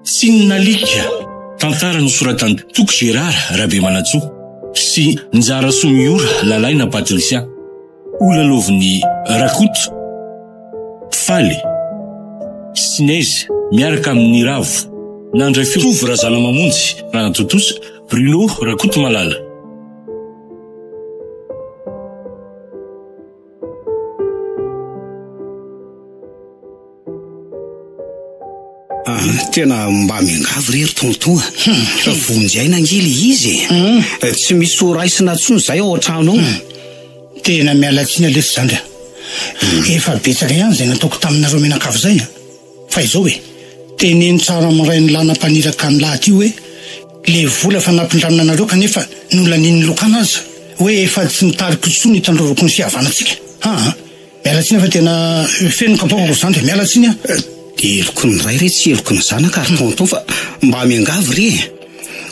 Tsinon'alika, tantara nosoratan'i Toky Gérard Rabemanantsoa sy Njara Somiora Lalaina Patricia. Holalaovin'i Rakoto, Faly, sy Nezy miaraka amin'i Ravo. Nandray feo Tovo Razanamamonjy, Ranatontosa, Bruno Rakotomalala. Ah, tena mba miangavy re ry tonton a. Hmm. Vonjy aina ange le izy e. Hmm. Eh, tsy misy ho raisina intsony izay ao an-trano ao. Hmm. Tena miala tsiny alefa zandry a. Efa betsaka ihany izay nataoko taminareo mianakavy izay a. Fa izao e, teneno tsara amin'ny rain'ny lahy nampaniraka ny lahy aty hoe le vola efa nampindramina anareo kanefa nolanian'ny lokana aza hoe efa tsy nitariko intsony hitandrovako ny fihavanantsika. Aa. Miala tsiny fa tena feno ny kapoakako ry zandry, miala tsiny a! Heloky ny ray re tsy heloky ny zanaka ry tonton fa mba miangavy re e!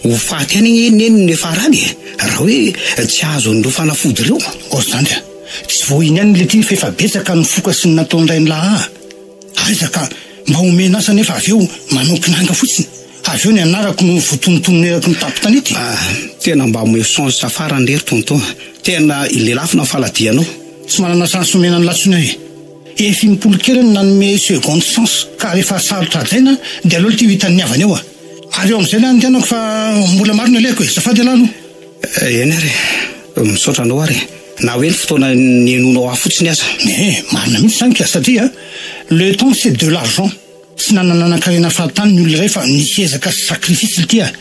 Ho faty any anie neny no hiafarany e! Raha hoe tsy azo an'ireo fanafody ireo. O ry zandry a! Tsy vao iny ihany le ty fa efa betsaka ny foka sy ny nataon'ny rain'lah a! Aiza ka mba omena asa nefa avy eo manao kinanga fotsiny, avy eo ny anarako no votonontonona eraky ny tampon-tanety. Ah, tena mba omeo chance farany re ry tonton a! Tena lelafina ny faladianao. Tsy manana chance omena an'lah tsony aho e! Efa impolo kely no nanome seconde chance ka rehefa sarotra hajaina dia aleo lty ho hitan'ny havany eo a! Ary eo amin'izay lah andehanako fa mbola maro ny alehako e! Azafady ialahy aloha. Eny ary e! Misaotra anao ary e! Na hoe ny fotoana nihainoanao ahy fotsiny aza. Eh, marina mihitsy izany ka, satria le temps c'est de l'argent. Tsy nanana nankarena fahatany ny olona iray fa nisy ezaka sy sacrifice lty a,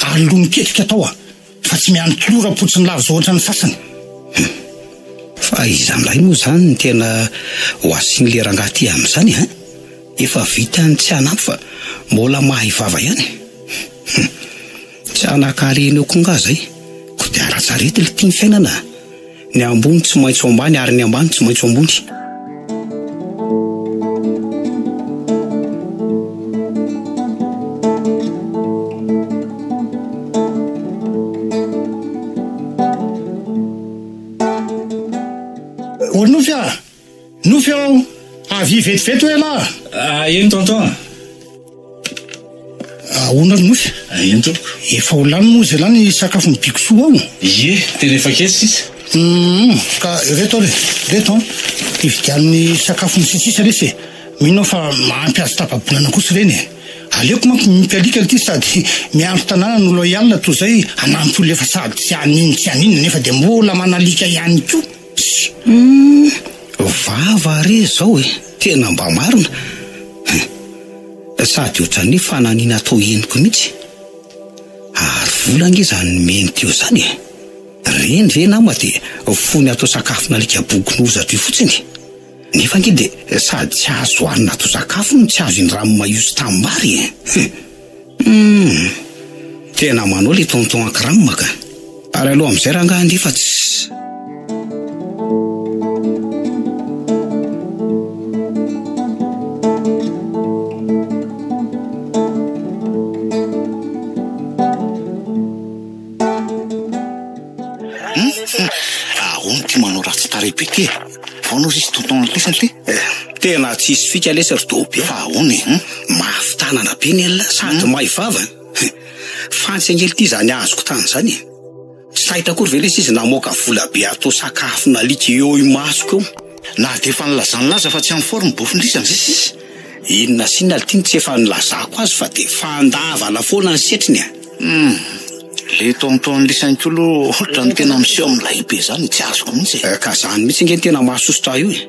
ary loha miketrika atao a, fa tsy miandry toloram-potsiny lava izao ohatran'ny sasany. Hum. Fa iza indray moa izany no tena ho asian'ilay rangahy ity amin'izany an? Efa vitany tsy hanampy fa mbola mahay vava ihany. Hum. Tsy hanan-karena eo koa nga zay? Kodiaran-tsarety lty ny fiainana a! Ny ambony tsy maintsy ho ambany ary ny ambany tsy maintsy ho ambony. Ô ry Nofy a! Nofy ô! Avia vetivety hoe elah! Ah, eny tonton a! Ahoana ry Nofy? Eny tompoko. Efa ho lany moa izay lany sakafon'i Bikosoa ao? Ie, tena efa kely sisa. Hum, ka ireto ary e, ireto an, ividiano ny sakafony sy ny sisa lesy e. Mino aho fa mahampy azy tapa-bolana kosa ireny e. Aleoko manko miompy alika ity sady miandry tanàna no loyal toa izay hanampy olona efa sady tsy hanin tsy haninona nefa dia mbola manalika ihany koa. Hum, vava re izao e, tena mba marina. Hum. Sady ohatran'ny hoe fananiana atao henoko mihitsy. Ary vola ange izany nomeny teo izany e. Reny ve nama dia fony atao sakafon'alika bokona hozatra io fotsiny. Nefa ange dia sady tsy azo hanina atao sakafo no tsy azo indramin'ny maio sy tanimbary e. Hum. Tena manao le tonton Akram ka. Ary aleo amin'izay rangahy andeha fa tsy. Ahoana ity manao ratsy tarehy be ity e? Vaonao izy tonton lesany ty? Eh, tena tsisy fika lesy ry Doby a. Fa ahoana e? Hum? Mafy tanana be ny elona sady mahay vava. Fantsy ange ity izany azoko tany izany e. Tsy taitra akory ve lesy izy namoaka vola be atao sakafon'alika eo imasoko eo. Na dia efa nilazan'i Laza fa tsy en forme bofon-drisany ve sisa? Inona sy inona ity no tsy efa nilazako azy fa dia fandavana foana ny setriny a. Hum, le tonton lisany koa aloha ohatran'ny tena miseho milay be zany, tsy azoko mihitsy e. Ka zany mihitsy ange no tena mahasosotra ahy io e.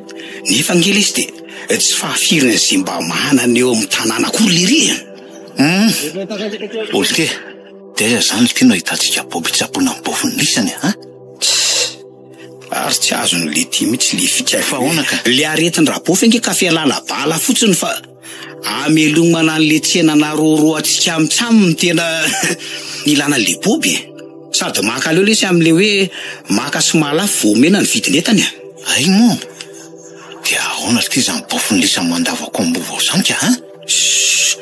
Nefa ange lesy dia tsy fahafirin'izay mba manana eo amin'ny tanàna akory lery e. Hum, Olke, dia aiza zany ity no ahitantsika boby tsaboina amin'ny bofin'ny lisany a? Tssy, ary tsy azon'i Letty mihitsy le fika. Fa ahoana ka? Le aretin-dRabofy ange ka fialana bala fotsiny fa amelomana an'le tsena narorohantsika amintsam no tena ilana an'le boby e. Sady mankaleo lesy amin'le hoe maka sy mahalafo vao omena ny vidin'entana e. Hay moa! Dia ahoana ity izany bofin'ny lisany mandava kombo vao izany ka an? Shh!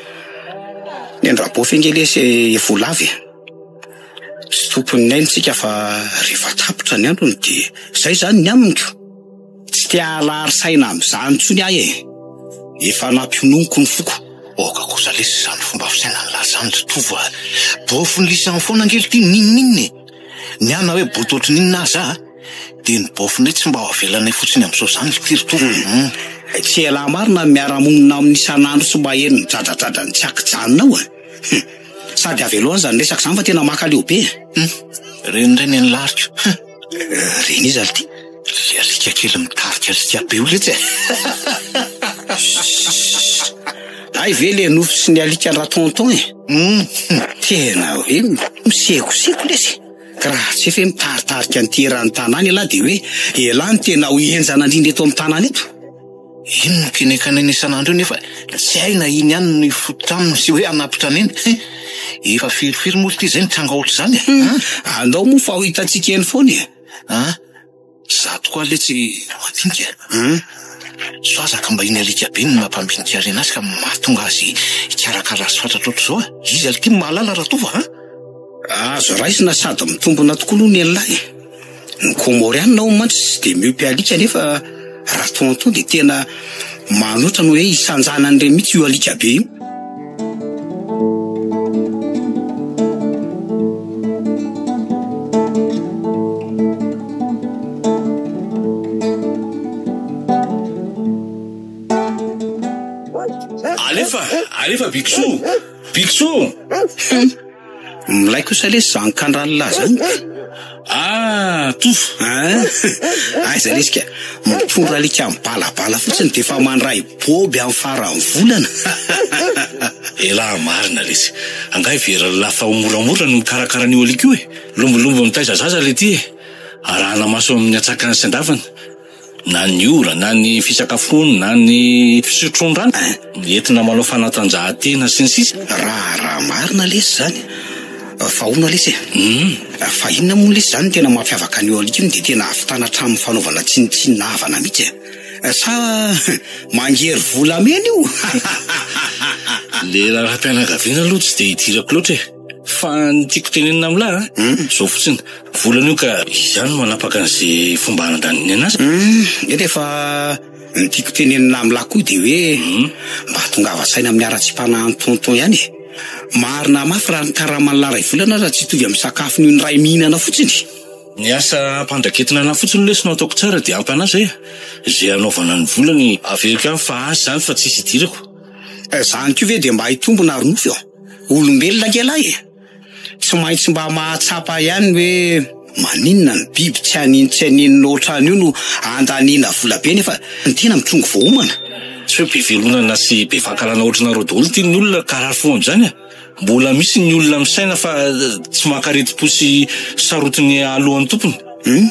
Ny an-dRabofy ange lesy efa ho lava e. Tsy tompon'ny ainy tsika fa rehefa tapitra ny androny dia zay zany ny aminy ko. Tsy te hahalary saina amin'izany intsony aho e! Efa nampiononiko ny foko. Aoka kosa lesy izany fomba fisainan'lah izany ry Tovo a! Bôfon'ny lisany foana ange ity n'inon'inona e! Ny ahy na hoe boto ohatry ny inona aza a, dia ny bôfonay tsy mba ho avelanay fotsiny amin'izao izany ry ity ry Tovo a! Tsy elah marina ny miara-monina aminy isan'andro sy maheno ny dradradradrany tsy ankijanona ao e! Hum! Sady avelao any izany resaka izany fa tena mankaleo be e! Hum! Ireny indray ny an'lariko! Hum! Reny iza ry ty? Le alika kely mitarika alika be io letsy e! Hay ve le nofy sy ny alika an-dRatonton e? Hum! Tena hoe misekoseko lesy e! Ka raha tsy efa hoe mitaritarika an'ity eran'ny tanàna ialahy dia hoe ialahy no tena ho henjana indrindra eto amin'ny tanàna eto. Iny no kenekanaina isan'andro io nefa tsy hay na iny ihany no hifototra aminy sy hoe hanapitra an'iny. Efa firifiry moa ity izay nitranga ohatr'izany e? Hum, andao moa fa ho hitantsika eny foana e. An, za tokoa letsy mandinika e. Hum. Sao aza ka mba iny alika be no nampambinika harena azy ka mahatonga azy hikarakara azy fatratra ohatr'izao e. Izy alika iny mahalala Ratovo a. Azo raisina sady mitombina tokoa aloha ny an'lahy e. Ny Kômôrianina hono mantsy tsy dia miompy alika nefa raha tonton dia tena manoatra ny hoe isan-janany ireny mihitsy io alika be io. Alefa, alefa Bigsoa, Bigsoa! Hum! Milay kosa lesy zany kandralilahy zany ka. Ah, Tovo. Hein? Aiza lesy ka, mitondra alika mibalabala fotsiny dia efa mandray boby amin'ny faran'ny volana. Elah marina lesy. Angaha heverin'lah fa ho moramora ny mikarakara an'io alika io e? Lombolombo mitaiza zaza le ty e. Arahana maso amin'ny antsakany sy andavany. Na ny ora, na ny fisakafoany, na ny fisotroan-drano, entina manao fanatanjahantena sy ny sisa. Raharaha marina lesy izany. Fa hono lesy e. Fa inona moa lesy izany no tena mampiavaka an'io alika io no dia tena ahavitana hatramin'ny fanaovana tsinontsinona havana mihitsy e? Sa mangery volamena io? Le raharaham-pianakaviana aloha tsy dia idirako loatra e. Fa ny tiako tenenina amin'lah a, zao fotsiny, volana io ka izy ihany no manapaka an'ze fomba handaniny anazy. Hum, eny e, fa ny tiako tenenina amin'lah koa dia hoe mba tongava saina amin'ny haratsiam-panahin'i tonton ihany e. Marina mafy raha ny karaman'lah iray volana aza tsy hitovy amin'ny sakafon'io ny iray mihinana fotsiny. Ny asa ampandraketina anah fotsiny lesy no ataoko tsara dia ampy anah zay e. Ze hanaovana ny volany averiko ihany fa azy zany fa tsisy idirako. Zany koa ve dia mba hitombina ry nofy ô? Olombelona ange lahy e! Tsy maintsy mba mahatsapa ihany hoe maninona ny biby tsy hanin-tsy haninona ohatran'io no andaniana vola be nefa ny tena mitrongy vao homana. Tsy hoe be fialonana sy be fankahalana ohatranareo daholo ity ny olona ka rary fo amin'izany e! Mbola misy ny olona misaina fa tsy maka aretim-po sy sarotiny alohan'ny tompony. Hum!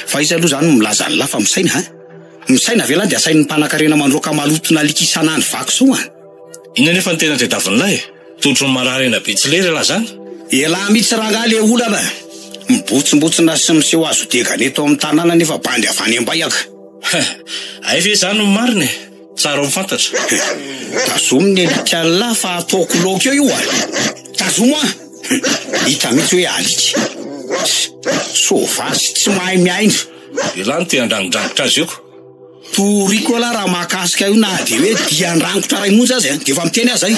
Fa iza aloha izany no milaza an'lah fa misaina an? Misaina ve lah dia asain'ny mpanankarena mandroaka maloton'alika isan'andro vaky soa an? Inona anefa no tena tadiavin'lah e? Toa ohatran'ny marary aina be tsy lery elah zany? Elah mihitsy rangahy le olana e! Mibotsimbotsina sy miseho azo degana eto amin'ny tanàna nefa bandy avy any Ambahiaka. Hein! Hay ve izany no marina e? Tsara ho fantatra. Tazomy ny alikan'lah fa ataoko laoka eo io a! Tazomo an! Hita mihitsy hoe alika. Sauvage tsy mahay miaina. Elah no te handrangidrangotra azy eo ko. Toriko ialahy raha mahakasika io na dia hoe dian-drangotra iray monja aza dia efa miteny aho zay.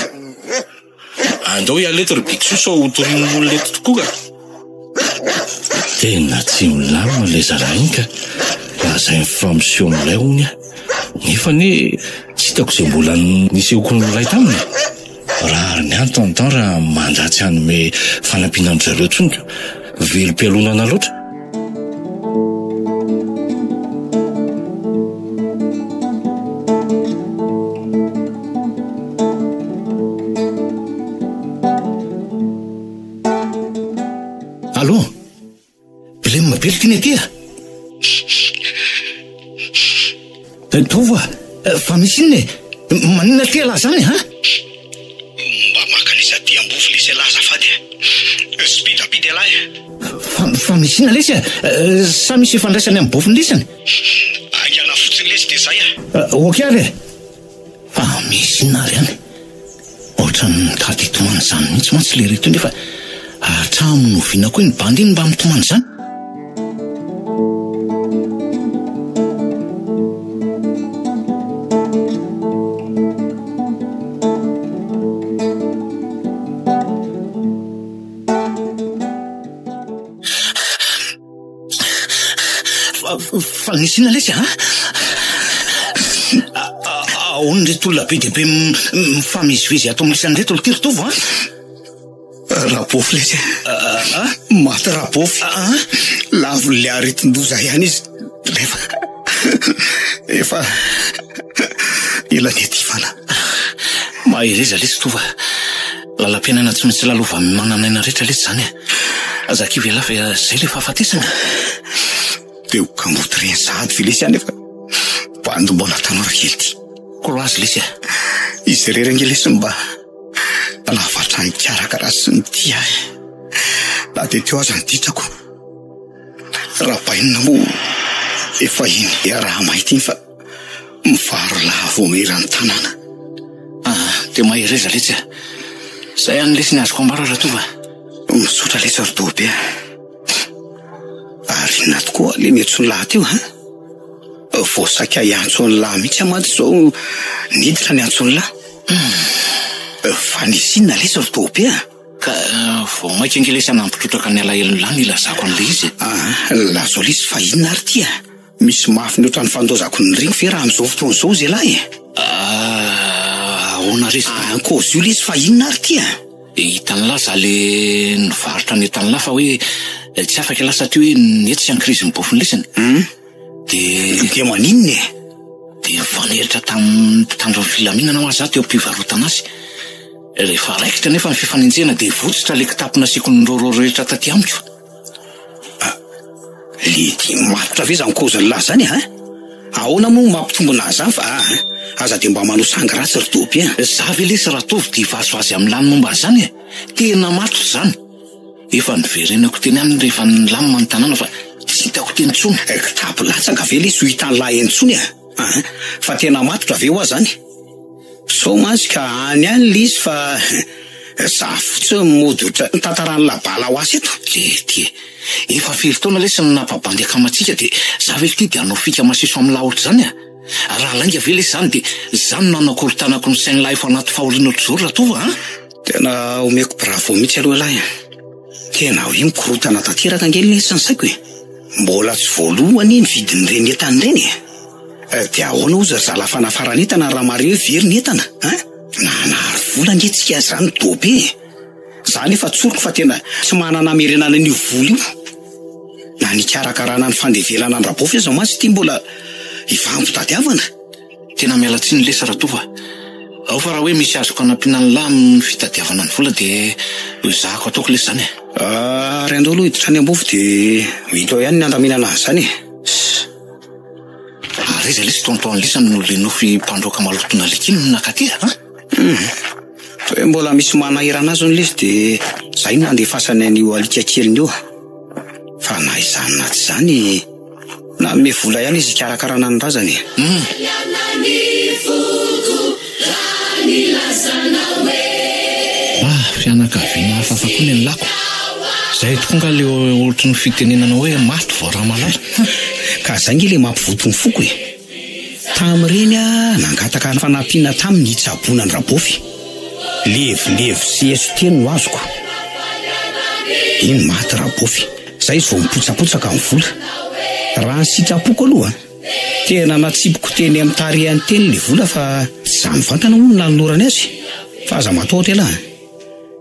Andao hiala eto ry Bigsoa sao ho torian'ny olona eto tokoa ka. Tena tsy milamina ilay zalahy iny ka. Lazainy fa miseho milay hono aho. Nefa anie tsy hitako izay mbola nisehoako nilay taminy e. Rariny ihany tonton raha mandà tsy hanome fanampiana an-dry zareo intsony ka. Velom-pialonana loatra. Allô? Blem be ry tiana aty a! Tovo a! Fa misy inona e? Maninona aty ialahy izany e? Mba mankanesa aty Ambovy lesy ialahy azafady a! Speed-rapide ialahy a! Fa, fa misy inona lesy a? Sa misy ifandraisany amin'ny bofiny lisany? Haingana fotsiny lesy dia zay a! Ok ary e! Fa misy inona ary any? Ohatran'ny mitady hitomany izany mihitsy mantsy lery ito nefa. Hatramin'ny oviana koa iny bandy iny mba mitomany izany? Fa nisy inona lesy a? Ahoana ireto olona be dia be mifamezivezy ato amin'ny lisany ireto ry Tovo a? Rabofy lesy a! Maty Rabofy! Lavon'ilay aretin-doza ihany izy nefa efa ela niadivana. Mahereza lesy Tovo a! Lalam-piainana tsy maintsy lalovan'ny manan'aina rehetra lesy izany e! Aza kivy ialahy fa izay ilay fahafatesana. Dia ho kamboty reny sahady ve lesy aho nefa bandy mbola tanora kely ity. Koloazy lesy a! Izy irery ange lesy no mba nahavatra nikarakara sy nitia ahy. Na dia teo aza ny ditrako. Rabainina moa efa iny iaraha-mahita iny fa mivaro lahy vao eran'ny tanàna. Ah, dia mahereza letsy a! Izay ihany lesy ny azoko ambara Ratovo a! Misaotra letsy ry Dobe a! Ary inona tokoa le miantso ny lahy teo an? Vao saika hiantso an'i lahy mihitsy aho mantsy izao niditra ny antson'ny lahy. Fa nisy inona lesy ry Dobe a? Ka vao mainka ange lesy hanampitrotraka ny alahelon'ny lahy ny ilazako an'ilay izy e! Ah, lazao lesy fa inona ary ity a? Misy mafy mihoatra ny fandaozako ny ring ve raha amin'izao fotoana izao zelahy e? Ah, ahoana re zany? Ankozy io lesy fa inona ary ity a? Hitan'lah za le nivarotra ny entan'lah fa hoe tsy afaka ialahy satria hoe nety sy en crise ny bofiny lesiny. Hum. Dia. Dia maninona e? Dia nifanehitra tamin'ny mpitandro ny filaminana hoa za teo am-pivarotana azy. Rehefa raikitra anefa ny fifanenjehana dia votsotra le kitapo nasiako ny rôrô rehetra taty amiko. Ah, Lady matotra ve zany cause-ny lahy zany a? Ahoana moa no mampitombina an'izany fa ah, aza dia mba manao sangy ratsy ry Doby a. Za ve lesy Ratovo dia hivazivazy amin'ny lany momba an'izany e? Tena matotra izany. Efa niverenako teny aminy rehefa nilamina ny tanàna fa tsy hitako teny intsony. Kitapo latsaka ve lesy ho hitan'ny lahy eny intsony a? Ah, fa tena matotra ve hoa zany? Sao mantsy ka any ihany le izy fa za fotsiny mody ohatran'ny tantaran'i labala ho azy eto. Lety e! Efa firy taona lesy no nampabandy akamantsika dia za ve ity dia hanao fika masiso amin'ny lahy ohatr'izany a? Raha lainga ve lesy zany dia za no nanakorontanako ny sain'ny lahy efa anaty fahoriana ohatr'izao ry Ratovo a! Tena omeko bravo mihitsy aloha ialahy a! Tena hoe mikorontana tanteraka ange lesy ny saiko e! Mbola tsy voaloa anie ny vidin'ireny entana ireny e! Dia ahoana hozy ry zalahy fanafaran'entana raha mare hoe very ny entana an? Nanary vola ange tsika zany dobe e! Za nefa tsoriko fa tena tsy manana hamerenana an'io vola io. Na ny hikarakarana ny fandevenana an-dRabofy aza mantsy ity mbola ifampitadiavana. Tena miala tsiny lesy Ratovo a! Ao fa raha hoe misy azoko anampiana an'lah amin'ny fitadiavana ny vola dia ho ezahako ataoko lesy zany e! Ary andao aloha hiditra any Ambofo dia ho hita eo ihany ny handaminana an'izany e! Ary aiza lesy tonton lisany no le nofy mpandroaka maloton'alika iny no nakaty a? Hum. Toa hoe mbola misy manahirana azy hono lesy dia zay no nandefasany an'io alika keliny io. Fa na izany na tsy izany, nanome vola ihany izy hikarakarana ny razany e. Hum. Ah, fianakaviana hafahafa koa ny an'i lako. Zay tokoa nga le ohatry ny fitenenana hoe maty vao ramalala. Ka zay nge le mampivoto ny foko e. Tamin'ireny aho nangataka fanampiana taminy hitsaboana an-dRabofy. Levilevy sy eso teny no azoko. Iny maty Rabofy. Zay izy vao mipotsapotsaka ny vola. Raha ny sitrapoko aloha, tena natsipiko teny amin'ny tarehiny teny le vola fa tsy za mivantana hono no nanolorany azy. Fa aza matahotra elah a.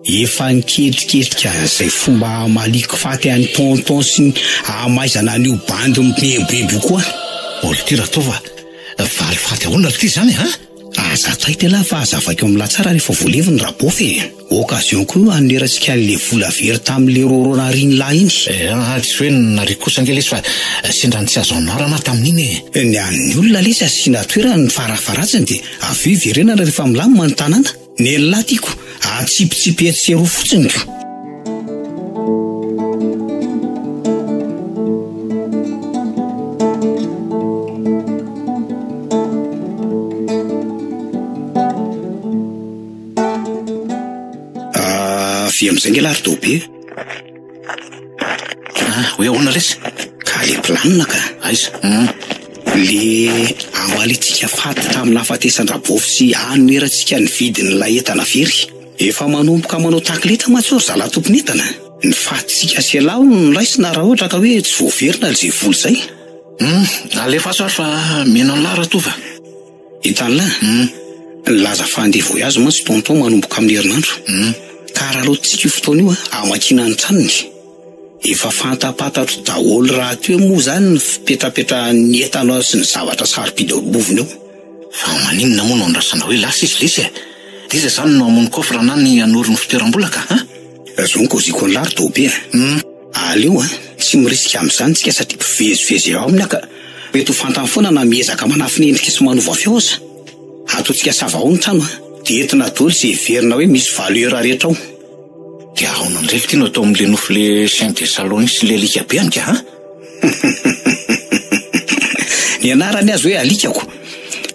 Efa niketriketrika an'izay fomba hamaliako faty an'i Tonton sy ny hamaizana an'io bandy mieboebo io koa. Ol ty Ratovo a! Valifaty ahoana ry ty zany a? Aza taitra elah fa hazavaiko amin'lah tsara rehefa voaleviny Rabofy e! Occasion koa io hanonerantsika an'le vola very tamin'le rôrô narian'lah iny. Eh ah, tsy hoe nariako kosa ange lesy fa sendra ny tsy azo anarana aho tamin'iny e! Ny an'ny olona lesy asiana toerany ny farafaharatsiny dia avy eo hiverenana rehefa milamina ny tanàna. Nen'lah tiako atsipitsipy etsy sy eroa fotsiny ko. Avy amin'izay nge lah ry Dobe. Ah, hoe ahoana lesy? Ka le planina ka. Aiza? Hum. Le amaliantsika faty tamin'ny nahafatesan-dRabofy sy anoherantsika ny vidin'ilay entana very. Efa manomboka manao taclette mantsy eo ry zalahy tompon'entana. Ny fatintsika sy ialahy hono no raisina raha ohatra ka hoe tsy voaverina izay vola izay. Hum, alefaso ary fa mino an'lah Ratovo a. Hitan'lah? Hum. Nilaza fa handeha voyage mantsy tonton manomboka amin'ny herinandro. Hum. Ka araraotintsika io fotoana io hamakiana ny tranony. Efa fantapantatro daholo rahateo moa izany ny fipetrapetrahan'ny entana sy ny zavatra sarobidy ao am-bovony ao. Fa maninona moa no andrasana hoe lasa izy lesy e? Dia iza izany no hamono coffre na ny hanoro ny fitoeram-bola ka? An? Zao ny kôziko an'lah ry Dobe a! Hum. Aleo a! Tsy mirisika amin'izany tsika satria mpivezivezy eo aminy aho ka mety ho fantany foana na miezaka manafina endrika sy manova feo aza. Ataontsika savahao ny trano a! Dia entina daholo izay heverina hoe misy valeur rehetra ao. Dia ahoana indray ity no atao amin'ilay nofy le chien de salon iny sy ilay alika be any ka a? Ny anarany aza hoe alikako.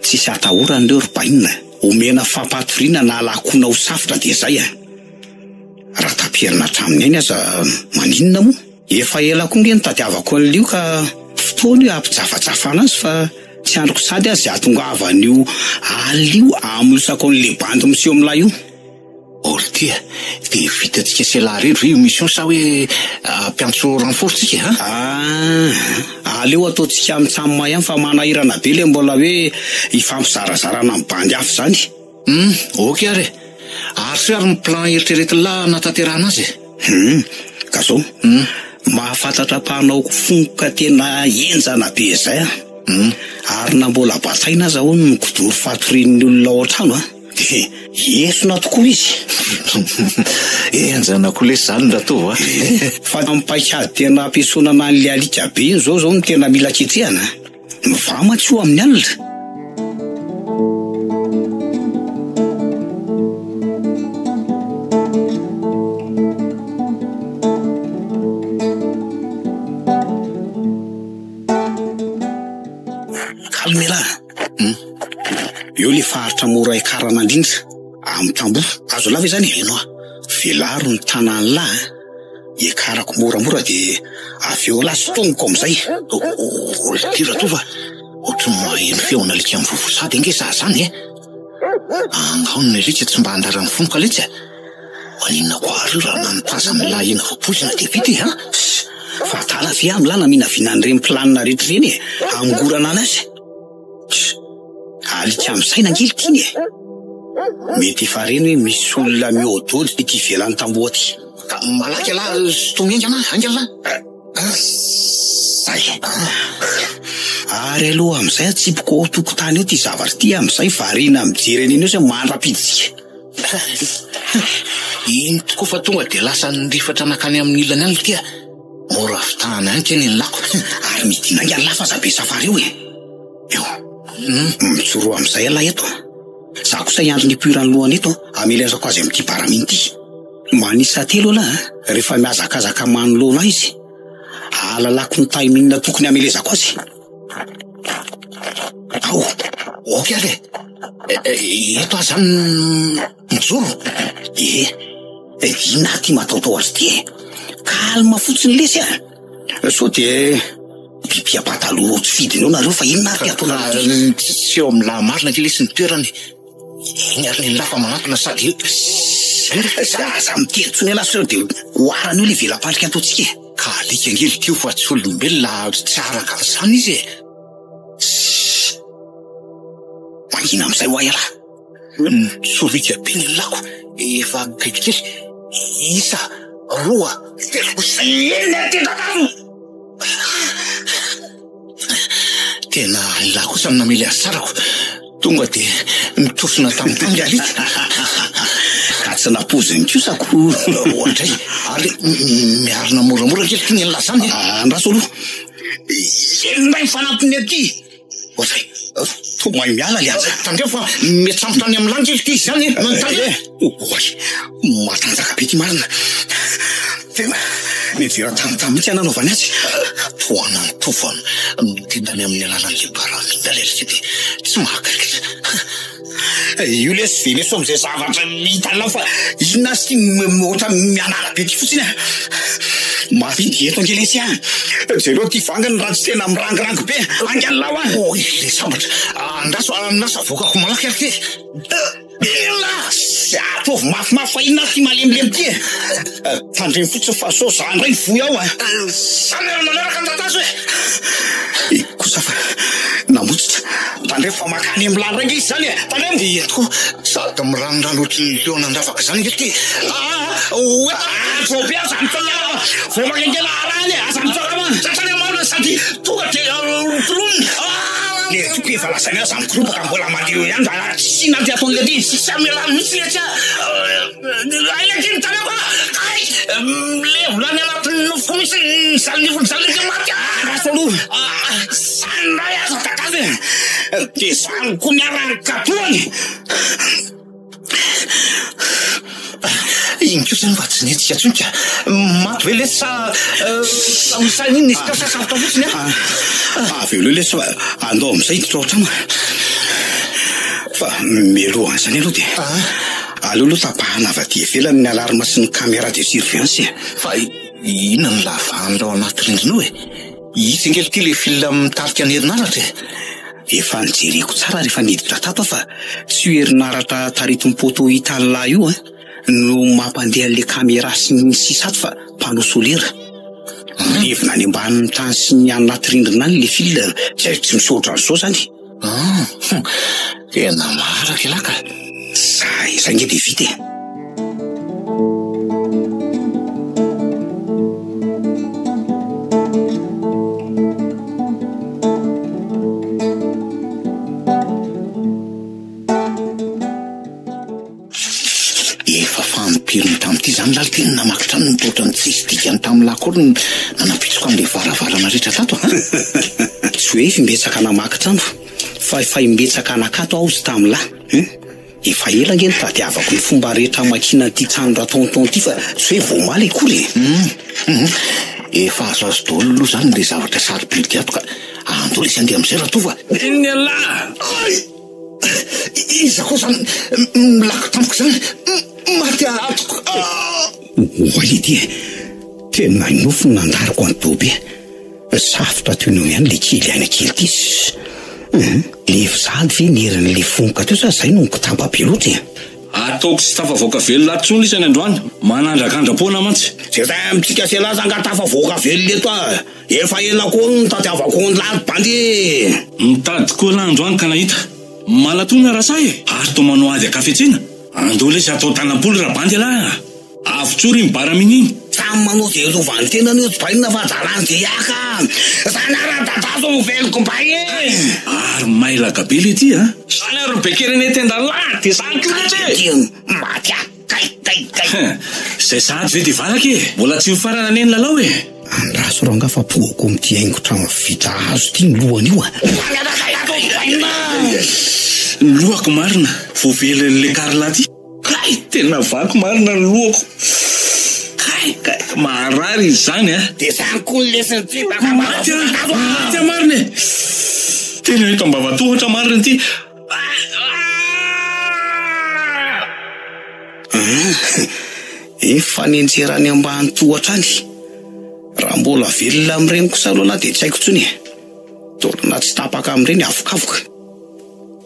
Tsisy atahorana ireo ry bainina. Omena fampatoriana na alakona ho safotra dia izay a! Raha taperina hatramin'ny ainy aza maninona moa? Efa ela koa nge nitadiavako an'ilio ka fotoana io hampijafajafana azy fa tsy andriko sady aza izay hahatongavan'io alina io hamolosako an'le bandy miseho milay io. Orty a! Dia vitantsika sy ialahy irery ve io mission sa hoe hampiantso renfort tsika e? Ah! Aleo ataontsika mitsam ihany fa manahirana be le mbola hoe hifampizarazarana amin'ny bandy hafa izany. Hum, ok ary e! Arosoy ary ny plan eritreretin'lah hanatanterahana azy e! Hum, ka zao, mahafantatra mpanao fonka tena henjana be izay aho. Hum. Ary na mbola bataina aza hono ny kidoro fatorian'ny olona ao an-trano an, dia esona tokoa izy. Henjana koa lesy izany Ratovo a! Fa ny paikady tena hampiesonana an'ilay alika be iny izao izao no tena mila ketrehana. Mivaha mantsy io amin'ny alina. Calme lah. Hmm. Eo le faritra mora hiakarana indrindra amin'ny tamboho. Azo alava izany e? Eno ah. Velaro ny tanan'lah. Hiakarako moramora dia avy eo lah sintomiko amin'izay. Ity Ratovo a, ohatry ny maheno feon'alika mivovo sady ange za zany e. Angao ny alika tsy mba handaran'ny fonoka letsy e. Maninona koa ary io raha nanotazana ilay hena voapoizina dia vita e an? Fa adala ve aho milana minaviana an'ireny planina rehetra ireny e? Hamongorana anazy. Alika misaina ange ity e! Mety efa reny hoe misy olona mihodohodo ety ivelan'ny tamboho aty. Ka malaky ialahy sintomy haingana, haingana lahy. Zay. Ary aloha amin'izay atsipiko ao tokotany ao ity zavatra ity amin'izay variana mijery an'iny eo zay mandra-piditsika. Iny tokoa fa tonga dia lasa nirifatra nankany amin'ny ilany any ity a. Mora fitahana ihany keny ny lako. Ary midina haingana lahy fa aza be safary eo e. Eo. Mijoroa amin'izay ialahy eto a. Za kosa hiandry ny hipoiran'ny lohany eto hamelezako azy amin'ity baraminy ity. Manisa telo ialahy a, rehefa mihazakazaka manoloana ahy izy. Ahalalako ny timing tokony hamelezako azy. Ao, ok ary e. Eto aho zany mijoro. Ie, inona ary ity mataotao azy ity e? Calme fotsiny lesy a. Sao dia pipia pataloha tsy fidiny eo nareo fa inona ary ty ataonareo ty? Tsy eo amin'ny lahy marina ange lesy ny toerany. Iny ary ny lahy fa manantona sady Aza miteny intsony ialahy sao dia oharana eo ilay vela-pandrika ataontsika e. Ka alika ange ry Tio fa tsy olombelona tsy araka an'izany izy e. Sss. Mangina amin'izay hoa ialahy. Mitsorika be ny lako, efa akaiky kely. Isa, roa, telo, Inona ity kakazo? Tena ialahy kosa no namely azy tsarako. Tonga dia nitosona tamin'ny tany alika. Ka tsy nampoiziny kosa ko. Oadray, ary miarina moramora kely ity ny an'lah zany e. Andraso aloha. Inona indray ny fanampiny aty? Oadray, toa mahay miala le aza. Tandremo fa mety sambotra any amin'ny lanitra izy ity izany e. Tandremo. Oay, matanjaka be ity marina. Tena nijery tamitahy mihitsy aho nanaovany azy. Tohanan'ny tovana mitendany amin'ny alalan'ilay baramina ilay alika dia tsy mahakaikitra. Io lesy dia leso amin'izay zavatra hitanao fa inona azy ity ohatra mianala be ity fotsiny a. Mavidy eto ange lesy a! Jereo ity vangany raha tsy tena mirangirangy be! Haingana lahy hoa! Oy, le sambatra! Andraso, andraso avoakako malaky ary ty e! Inona? Ataovy mafimafy fa inona ary ity malemilemy ity e? Tandremo fotsiny fa sao za indray mivoy ao a! Zany ary manaraka ny tatazo e! Eh, kosa fa namotsitra. Tandremo fa makany amin'ny lahy indray nge izy izany e! Tandremo! Ie tokoa, sady miranondrano ohatry ny liona andravaka izany nge ity. Ah, oe! Ah, vao be aza mitsoaka vao maka nge laharany e! Aza mitsoaka man! Tratrany marina sady tonga dia tolominy. Ah! Le toko efa lazaina aza mikoropoka mbola mandeha eo ihany za. Tsy naty ataon'ilay ty. Tsy hamelany mihitsy ilay tsy Aina aty ny tanako a! Hay! Milevina any anatin'ny nofoko mihitsy ny zany nifiny zany ilay maty a! Andraso aloha. Zany indray aza takazo e! Dia zany koa miara-kapohany. Iny kosa aloha tsy nihetsika intsony ka. Maty ve lesy sa sa ho sahy inona izy teo sa sarotra fotsiny an? Avy eo lesy fa andao amin'izay hiditra ao an-trano. Fa mialohan'izany aloha dia aleo aloha tapahana avy aty ivelany ny alarme sy ny caméra de surveillance e. Fa inona no lavahan'ilay ao anaty rindrina ao e? Itsy ange ity ilay fil mitarika ny herinaratra e. Efa nojereko tsara rehefa niditra tato aho fa tsy io herinaratra taritin'ny poteau hitan'lah io an no mampandeha an'le caméra sy ny sisa ato fa panneau solaire. Milevina any ambanin'ny tany sy ny any anaty rindrina any le fil, tsy hay tsy misy ohatran'izao zany. Ah, hum, tena maharaka elah ka. Zay, zay nge de vita e. Efa fampiriny tamin'ity izany lahy ity no namaky trano ny ohatran'ny tsisy dikany tamin'ny lahy akory ny nanampitsoka an'ilay varavarana rehetra tato a! Tsy hoe imbetsaka namaky trano fa efa imbetsaka nakato aho izy tamin'ny lahy. Hum. Efa ela ange nitadiavako ny fomba rehetra hamakiana an'ity trano ra-tonton ity fa tsy hoe vao omaly akory e! Hum. Efa azoazo daholo aloha izany ilay zavatra sarobidy ato ka andao lesy handeha amin'izay Ratovo a! Inona ialahy? Ay! Iza koa izany milako tampoka izany? Maty atoko! Oay ity e! Tena nofy no nandariko an'i Dobe. Safotra toy ny eo ihany le kely aina kely ity. Hum, lefy sahady ve ny herin'le fonka teo sa zay no mikotaba be loatra e? Ataoko tsy tafavoaka velona ato tsony isany androany, manandrakandra-poana mantsy. Zay amintsika sy elah zany ka tafavoaka velona eto ah! Efa ela koa no nitadiavako an'lah ry bandy e! Nitady koa lah androany ka nahita. Malatona rasahy e! Ary toa manao ady an-kafetsena. Andao lesy atao tanam-polo rabandy elah a! Avotsory iny baramina iny. Samy manao ze rovan'ny tenany io tsy bainina fa adalan'ny ze hiaka a! Zany ary radada zao no veloko mbay e! Ary mailaka be le ty a! Zany ary be kerene tenda lah de zany ko letsy e! Dia maty aho kay kay kay. Zay sahady ve de valaka e! Mbola tsy mifarana anie ny lalao e! Andraso rangaha fa pohako amin'ity haingon-trano vita hazo ity ny lohany io a! Ny lohako marina voavelin'le Carla ty. Kay! Tena vaky marina ny lohako. Kay! Kay! Maharary izy izany a! Dia izany koa ny lesona ity baka Maty aho! Maty aho marina e! Tena eto ambavatohatra marina ity. Efa nianjera any ambany tohatra any. Raha mbola velona amin'ireny kosa aloha lahy dia tsy haiko intsony e. Taolana tsy tapaka amin'ireny avokavoka.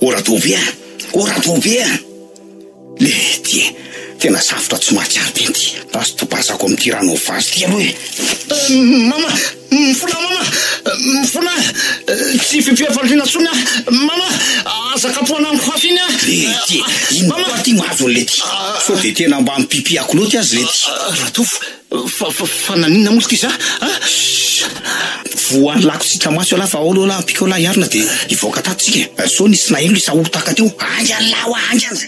O Radobe a! O Radobe a! Lety e! Tena safotra tsy mahatsiaro tena ity. Raha tobazako amin'ity rano vazy ity aloha e! Mama! Mifona mama! Mifona! Tsy fipiham-pandriana intsony aho! Mama! Aza kapohana amiko hafa iny aho! Lety e! Inona koa ity mahazo an'i Lety? Sao dia tena mba mipipihako loatra azy Lety? Ratovo! Fa, fa, fa naninona moa ity za a? Shh! Voan'ny lako tsy hita maso ialahy fa ao aloha lahy ampiko lahy hiarina dia hivoaka tato tsika e! Sao nisy naheno ilay sahotaka teo. Haingana lahy hoa haingana!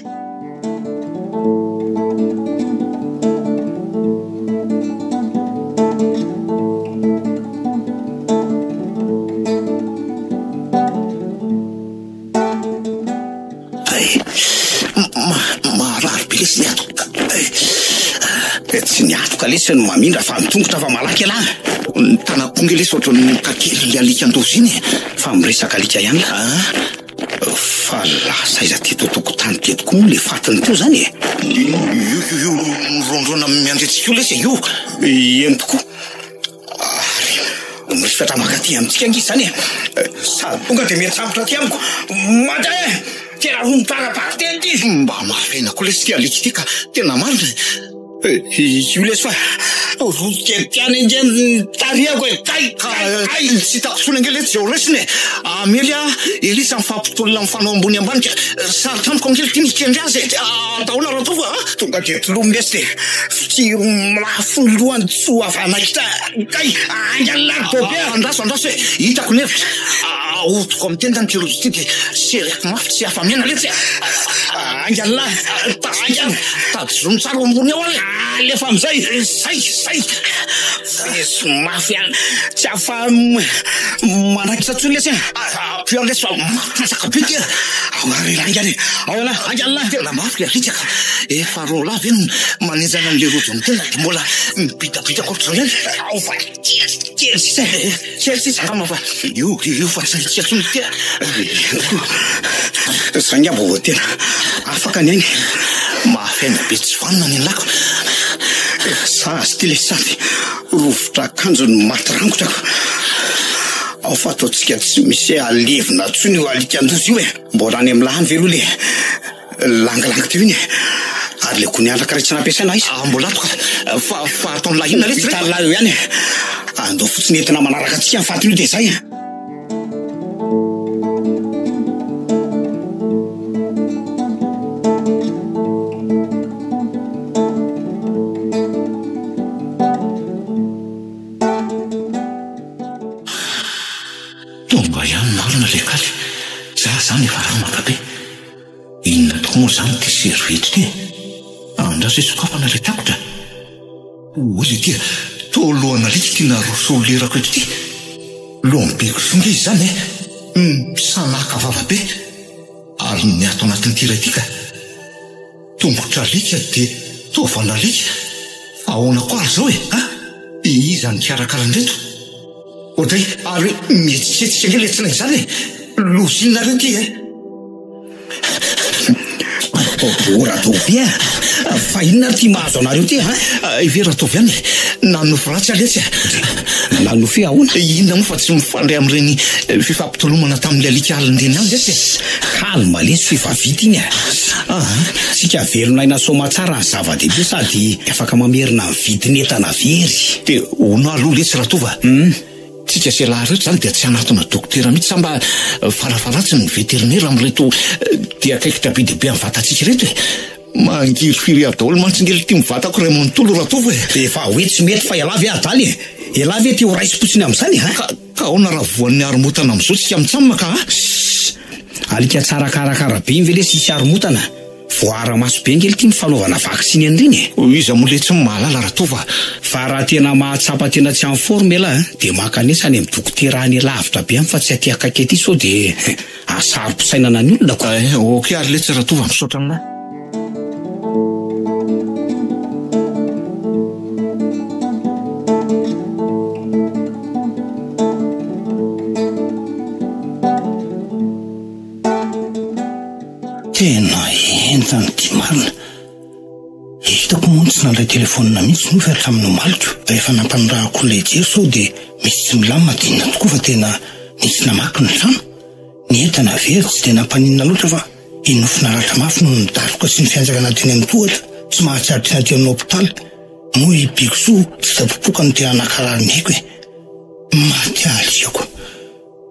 Ay, marary be lesy ny hatoka. Tsy ny hatoka lesy no mamindra fa ny tongotra fa malaky ialahy. Ny tanako koa nge lesy ohatran'ny nikakelin'ilay alika an-doza iny e. Fa miresaka alika ihany lahy. Fa lasa aiza teto an-tokotany teto koa moa ilay fatiny teo izany e? Io, io, io, mirondrona miandry antsika io lesy e, io. Eny tokoa. Mitarifatra mankaty amintsika ange izany e! Sady tonga dia miantsambotra aty amiko. Maty ahy e! Tena romotra-ara-bakiteny ity! Mba mafy aina koa lesy ity alika ity ka! Tena marina e! Io lesy fa roa kely tiany ange ny tarihako e! Kay! Kay! Kay! Tsy hitako intsony ange letsy izay ho raisina e! Hamely aho Elisa mifampitolona mifanao ambony ambany ka sarotra amiko ange ity mikendry azy e! Atahoana Ratovo a! Tonga dia tolomy lesy dia fikiro mafy ny lohany tsy ho afa-manaikitra Kay! Haingana lahy ry Bobe a! Andraso andraso e! Hitako ny hevitra! Ahodiko amin'ny tendany ity rojo ity dia sereko mafy tsy afa-miaina letsy a! Haingana lahy! Haingana! Tazomy tsara ao ambony ao ary e! Alefa amin'izay! Zay! Zay! Feso mafy any! Tsy afa-manaikitra intsony lesy a! Ampio ary lesy fa matanjaka be ty a! Ao ary haingana e! Ao ialahy! Haingana lahy! Tena mafy le alika ka! Efa roa lahy ve no manenjana an'le rojo amin'ny tenda dia mbola mibitabitaka ohatr'izao ihany? Ao fa kely kely sisa e! Kely sisa angamba fa io io fa tsy hitsika intsony ity a! Zay angamba vao tena afaka ny ainy. Mafy aina be tsy vanona ny an'lako. Sazy ity le sady rovitra akanjo no maty rangotra ko. Ao fa ataontsika tsy misy alevina intsony io alikan-doza io e. Mbola any amin'ny lahany ve aloha le langilangy teo iny e? Ary le gony andraka iray tsy nampiasaina aiza? Ah, mbola ato ka. Fa fa ataon'ny lahy inona letsy Hitan'ny lahy eo ihany e. Andao fotsiny entina manaraka antsika ny fatiny io dia izay e. Tonga ihany marina ilay kaly. Za zany efa ramaka be. Inona tokoa moa izany ity serviette ity e? Andraso hoe sokafana ilay takotra. Hoy ity a, toa lohan'alika ity naroso ho lerako eto ity. Loham-be kisoa nge izany e! Misanaka vava be. Ary ny ato anatin'ity iray ity ka. Tongotr'alika dia taovan'alika. Fa ahoana koa ary izao e? A! Iza nikarakara an'ireto? Oadray, ary mihetsiketsika ange ilay tsinay izany e! Loza inona re ity e? Oh, Ratovi a! Fa inona ary ity mahazo anareo ity a? Hay ve Ratovi any e? Nanofy ratsy aho letsy a! Nanofy ahoana? Inona moa fa tsy mifandray amin'ireny fifampitolomana tamin'ilay alika alina ireny ihany letsy e! Calme lesy fa efa vita iny a! Tsika velon'aina soamatsara ny zava-dehibe sady afaka mamerina ny vidin'entana very. Dia hono aloha letsy Ratovo a! Tsika sy ialahy ireto izany dia tsy hanatona dokotera mihitsy sa mba farafaharatsiny ny veterinera amin'ireto dia akaikitra be dia be amin'ny vatantsika ireto e! Mangirifiry ahy daholo mantsy nge ity ny vatako iray manontolo Ratovo e! Efa hoe tsy mety fa ialahy ve adala e! Ialahy ve te ho raisim-potsiny amin'izany e! Ka ka ahoana raha voan'ny haromotana amin'izao tsika mitsam ka a? Sss! Alika tsara karakara be iny ve lesy hisy haromotana? Voaara-maso be ange ity ny fanaovana vaksiny an'ireny e! Iza moa letsy no mahalala Ratovo a! Fa raha tena mahatsapa tena tsy en forme elah dia mankanesa any amin'ny dokotera any lavitra be any fa tsy aty akaiky aty sao dia hahasaro-pisainana ny olona ko! Eh, ok ary letsy Ratovo a, misaotra anlah. Tena henjana ity marina. Hitako moa ny tsy nandray telefaonina mihitsy nofy hatramin'ny omaliko. Rehefa nampanirahako olona hijery sao dia misy tsy milamina dia inona tokoa fa tena nisy namaky ny trano. Ny entana very tsy dia nampaninona loatra fa i Nofy naratra mafy noho ny daroka sy ny fianjaikana teny amin'ny tohatra, tsy mahatsiaro tena teo amin'ny hopitaly. Moa i Bigsoa tsy tapopoka no tena nankarary ny aiko e. Maty alikako.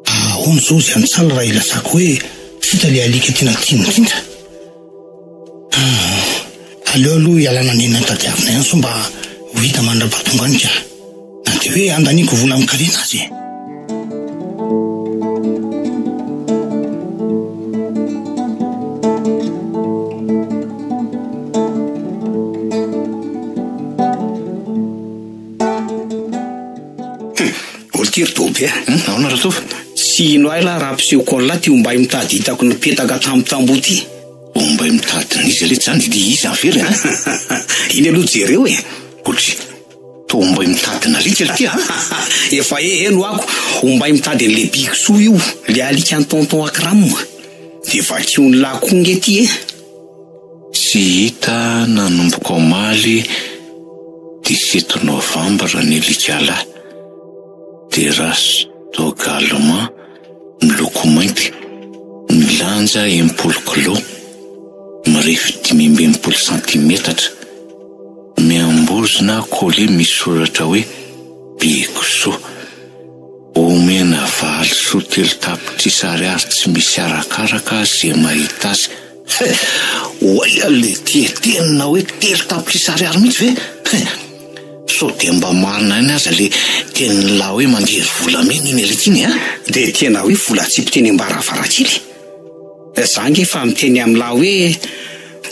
Ahoana izao izy antsala raha ilazako hoe tsy hita ilay alika tena tiany indrindra? Ah, aleo aloha hialana nenina tadiavina ihany sao mba ho hita mandra-pahatonga any ka. Na dia hoe andaniako vola amin-karena aza e. Ity ry Toby a! Hum, ahoana Ratovo? Tsy hino ahy lahy raha ampiseho an'lah ty ombay mitady hitako nipetaka tamin'ny tamboho ty. Ombay mitady an'iza letsy zany dia iza ny very a? Iny aloha jereo e! Ohatry, toa ombay mitady an'alika ity a! Efa he heno ako, ombay mitady an'le Bigsoa io, le alikan'i tonton Akram. Dia vakion'lah koa nge ty e! Tsy hita nanomboka omaly 17 novambra ny alikalahy. De race dog allemand miloko mainty, milanja 60 kilao, mirefy 65 santimetatra, miambozona colis misy soratra hoe Bekisoa. Omena valisoa telo tapitrisa ariary tsy misy arakaraka ze mahita azy. He! Oay letie, tena hoe telo tapitrisa ariary mihitsy ve? He! Sao dia mba marina ihany aza le tenin'lah hoe mangery volamena iny alika iny a? Dia tena hoe vola atsipy teny am-baravarankely. Za ange efa miteny amin'lah hoe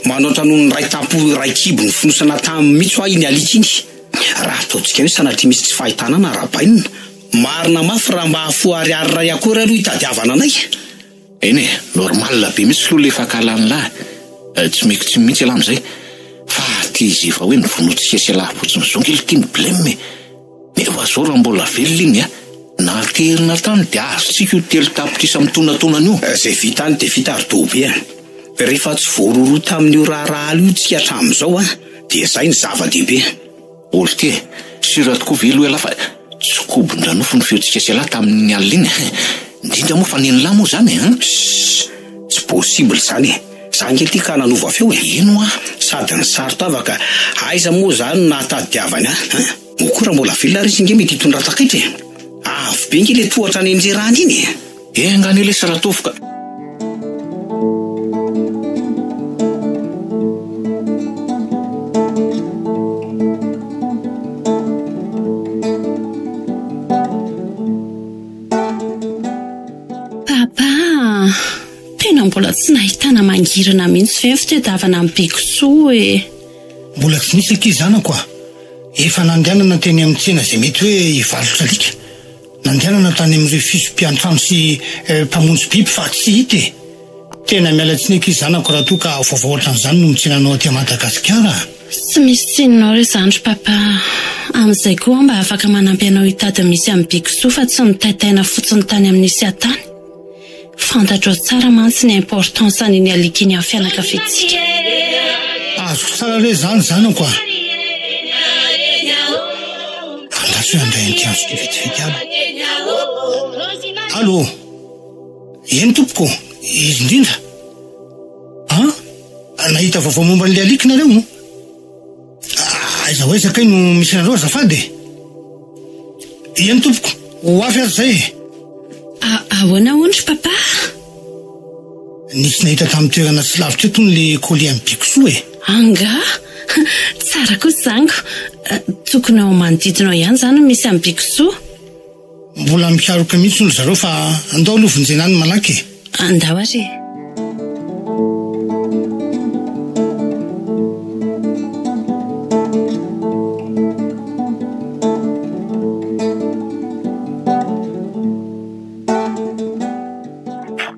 manoatra noho ny iray tampo iray kibo nifonosana taminy mihitsy hoa iny alika iny. Raha ataontsika hoe sanatria misy tsy fahitana na rabainina. Marina mafy raha mba hahafoha ariary iray akory aloha hitadiavana anay. Eny e, normal be mihitsy aloha le fankahalan'lah e. Tsy meko tsiny mihitsy elah amizay. Fa ty izy efa hoe novonointsika sy elah fotsiny zao nge ty ny blem e. Nefa zao raha mbola velona iny a, naterina tany de azontsika io telo tapitrisa mitonatonana io. Zay vita any de vita ry Dobe a. Rehefa tsy voaroroa tamin'io raharaha io tsika hatramin'izao a, dia zay ny zava-dehibe. Olty e, sûr tokoa ve aloha ialahy fa tsy kobon-dranofo ny feontsika sy ialahy tamin'iny alina iny e? Indrindra moa fa nen'lah moa izany e, an? Ssss, tsy possible izany e! Za ange ity ka nanova feo e! Eny hoa! Sady nisaro-tava ka aiza moa izany no nahatadidiavany ahy, an? Moa koa raha mbola velona ary izy ange mety hitondra takaitra e! Avo be ange ilay tohatra nenjerany iny e! Enga anie lesy Ratovo ka! Papa a! Tena mbola tsy nahitana mangirana mihitsy ve ny fitadiavana an'i Bekisoa e? Mbola tsy nisy akia zanako a! Efa nandehanana teny amin'ny tsena izay mety hoe hivarotra alika. Nandehanana tany amin'ireo fiso mpiantrano sy mpamonjy biby fa tsy hita e! Tena miala tsiny akia zanako raha toa ka vaovao ohatran'izany no mitsena anao aty Madagasikara a! Tsy misy tsininao re zandry papa a! Amin'izay koa aho mba afaka manampy anao hitady ny misy an'i Bikisoa fa tsy nitaitaina fotsiny tany amin'ny nisy ahy tany. Fantatrao tsara mantsy ny importance an'iny alika iny amin'ny fianakaviantsika. Azoko tsara re izany zanako a! Andraso hoe handray an'ity antso ity vetivety alo. Allo! Eny tompoko, izy indrindra. An? Nahita vaovao momba an'ilay alika nareo? Aiza ho aiza kay no misy anareo azafady e? Eny tompoko, ho avy ary zay e! Ahoana hono ry papa? Nisy nahita tamin'ny toerana tsy lavitra eto hono le colis an'i Bikosoa e! Angaha? Tsara kosa izany ko! Tokony ao manodidina ao ihany izany no misy an'i Bikosoa. Mbola mikaroka mihitsy hono ry zareo fa andao aloha vonjena any malaky e! Andao ary e!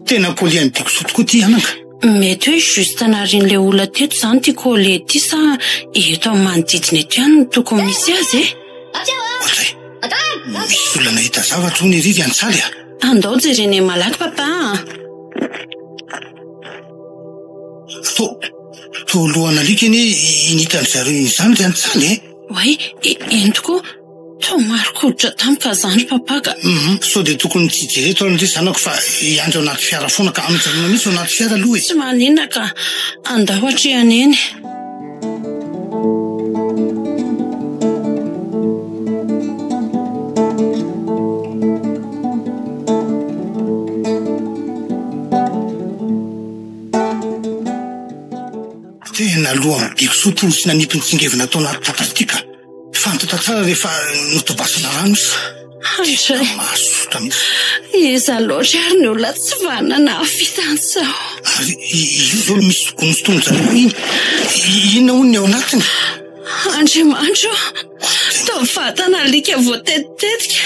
Tena colis an'i Bikosoa tokoa ity anaka. Mety hoe juste narian'ilay olona teto izany ity colis ity sa eto amin'ny manodidina eto ihany no tokony misy azy e? Ohatray, misy olona nahita zavatra hono ery ry Antsaly a! Andao jerena eny malaky papa a! To, toa lohan'alika anie iny hitan-dry zareo iny izany ry Antsaly e! Oay, eny tokoa, toa marin-koditra tampoka izany ry papa ka! Hum, sao dia tokony tsy hijery eto ary ndry zanako fa hiandry ao anaty fiara foana ka, mijanona mihitsy ao anaty fiara aloha e! Tsy maninona ka, andao hatrehana eny. Tena lohan'i Bikisoa tony sy nanipy ny tsingevina tao anaty tata ity ka. Fantatra tsara rehefa notobasana rano izy. Andray. Mahasosotra mihitsy. Iza loatra ary ny olona tsy vanona nahavita an'izao? Ary io izao misy gony sy tongo-jareo iny. Inona hono ny ao anatiny? Andriamanitra ô! Toa vatana alika voatetitetika.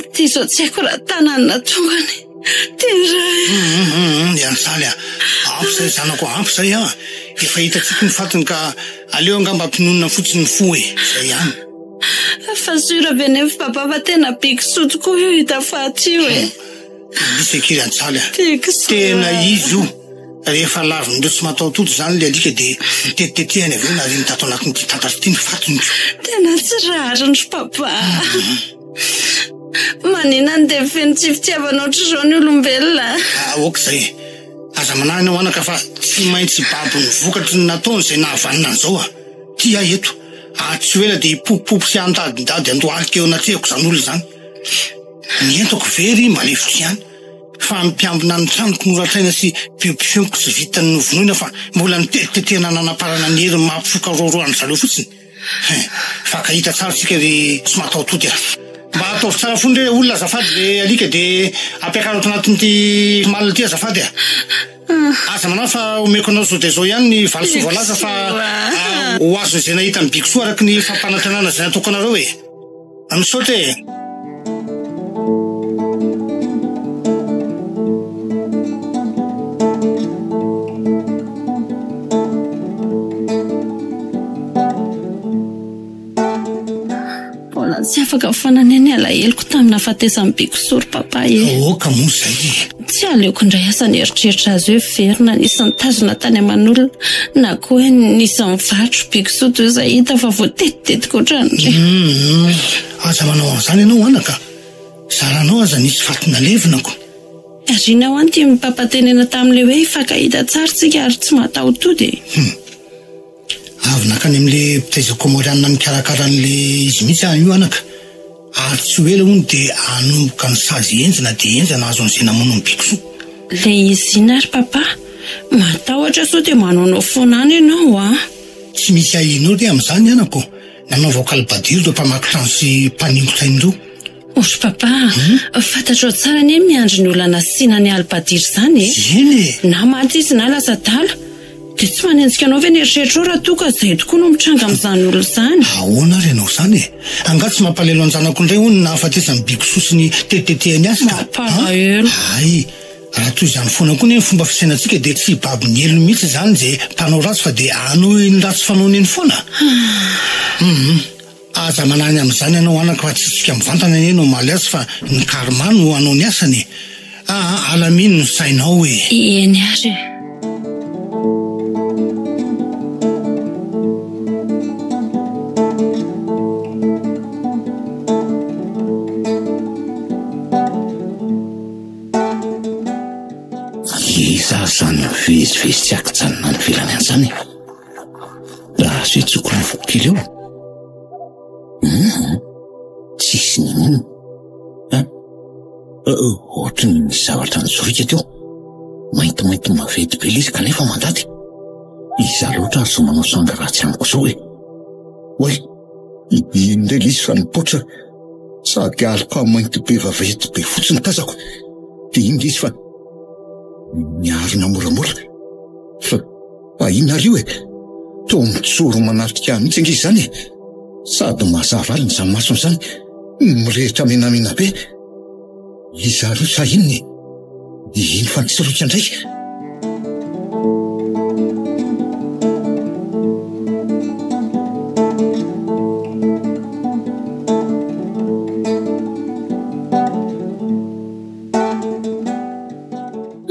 Ity izao tsy haiko raha tanany na tongony. Tena. Hum, Iantsaly a! Ampy izay zanako, ampy izay a! Efa hitantsika ny fatiny ka aleo angamba ampinonina fotsiny ny fo e! Izay ihany. Fa sûr ve nefa papa fa tena be kisoa tokoa io hita faty io e? Misy akia ry Antsaly a! Tena izy io! Rehefa lavin'ireo tsy mataho-tody izany ilay alika dia nitetitetehany avy eo nariany tato anatin'ity tatatra ity ny fatiny ko! Tena tsy rariny ry papa a! Manina no dia feno tsy fitiavana ohatr'izao ny olombelona? Aoka izay e! Aza manahy ianao anaka fa tsy maintsy hibaby ny vokatry ny nataony izay nahavanona an'izao a! Ty aho eto, ary tsy ho ela dia hipopopopo sy handadindady andohalika eo anatrehako izany olona izany. Ny entako very mba lefiko ihany, fa ny mpiambina ny tranoko noratraina sy biby fiompiko tsy vitan'ny novonoina fa mbola nitetitetehana nanaparana ny heriny maha-mpifoka rôrô an-dry zareo fotsiny. Hein, mifankahita tsara tsika ry tsy mataho-tody a! Mba ataovy tsara fony re olona azafady le alika de ampiakaro ato anatin'ity malle ity azafady a! Aza manahy fa omeko anao zao dia zao ihany ny valisoa voalaza fa ho azon'izay nahita ny Bigsoa araka ny fampanantenana izay nataoko anareo e! Misaotra e! Mbola tsy afaka foana anie ny alaheloko tamin'ny nahafatesan'i Bikosoa ry papa e. Aoka moa izay e. Tsy aleoko indray aza nieritreritra azy hoe very na nisy nitazona tany aman'olona na koa hoe nisy nivarotra Bikosoa toy izay hita fa voatetitetika ohatran'ireny. Hum, aza manao an'izany ianao anaka. Zaranao aza nisy faty nalevina ko. Ary inona ho'a no tian'i papa tenena tamin'ilay hoe hifankahita tsara tsika ary tsy mataho-tody e? Hum. Avy nankany amin'ilay mpitaiza Kômôrianina mikarakara an'ilay izy mihitsy aho io anaka. Ary tsy ho ela hono dia hanomboka ny sazy henjana dia henjana azon'izay namono an'i Bikosoa. Ilay izy inona ary papa? Matahotra sao dia manaonao foana any ianao a! Tsy misy ahianao re amin'izany anako ô! Nanaovako alibadiro ireo mpamaky trano sy mpaningotra aina ireo. O ry papa a! Fantatrao tsara anie miandry ny olona nasiana ny alibadiro izany e! Eny e! Na maty izy na lasa adala. Dia tsy manenjika anao ve ny eritreritrao raha toa ka izay tokoa no mitranga amin'izany olona izany? Ahoana ary ianao izany e? Angaha tsy mampalahelo an-janako indray hono ny nahafatesan'i Bikosoa sy ny tetitetehany azy ka? Mampalahelo. Hay! Raha toy izany foana koa anie ny fomba fisainantsika dia tsy hibaby ny helony mihitsy izany izay mpanao ratsy fa dia hanohy ny ratsy fanaony eny foana. Hum. Aza manahy ny amin'izany ianao anaka fa tsy isika mivantana anie no hamaly azy fa ny karma no hanao ny asany e! Aa alamino ny sainao e! Eny ary e! Iza ary izany mivezivezy tsy ankijanona any ivelany any izany e? Raha azo itsokoloviko kely eo. Hum, tsisy n'inona. Hein? Ohatry ny nisy zavatra nitsoriaka teo. Maintimainty maventy be ilay izy kanefa mandady. Iza loatra ary izao manao sangy ratsy amiko izao e? Oay, iny indray ilay izy fa nipoitra. Sady aloka mainty be vaventy be fotsiny tazako. Dia iny ilay izy fa niarina moramora. Fa Fa inona ary io e? Toa mijoro manatrika ahy mihitsy ange izany e! Sady mazava alina izany masony izany, mirehitra menamena be. Iza ary io sa inona e? Iny fa nitsirika indray.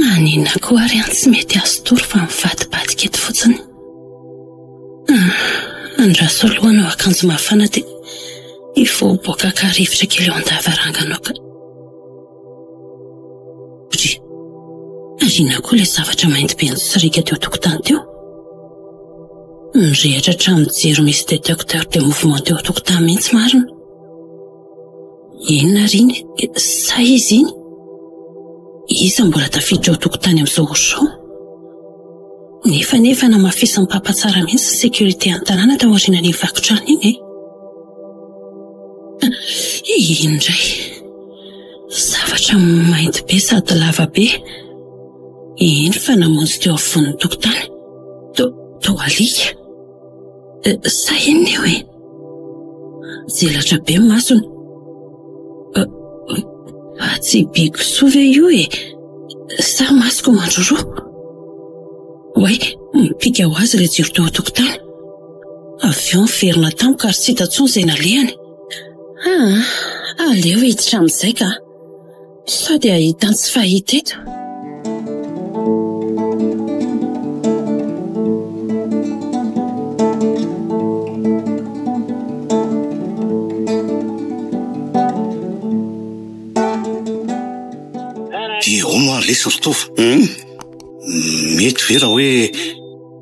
Maninona koa ary an tsy mety azo tory fa mivadibadika eto fotsiny. Ah, andraso aloha hanao akanjo mafana dia hivoaboaka haka rivotra kely eo an-davarangana ao ka. Ry, ary inona koa ilay zavatra mainty be nitsiriaka teo an-tokotany teo? Nirehitra hatramin'ny jiro misy détecteur de mouvement teo an-tokotany mihitsy marina. Inona ary iny? Sa izy iny? Iza mbola tafiditra ao an-tokotany amin'izao ora izao? Nefa anie efa namafisin'ny Papa tsara mihitsy ny sécurité an-tanàna tao aorianan'iny vaky trano iny e! Iny indray. Zavatra mainty be sady lava be. Iny fa namonjy teo afovoan'ny tokotany. To, toa alika. Sa inona io e? Jelatra be ny masony. Fa tsy Bikosoa ve io e? Sa masoko mandroroa? Oay, mipika ho azy ilay jiro teo an-tokotany. Avy eo niverina tampoka ary tsy hita intsony izay nalehany. Ah, aleo hiditra amin'izay ka. Sao dia hahita ny tsy fahita eto. lesy ry Tovo. Hum? Mety ve raha hoe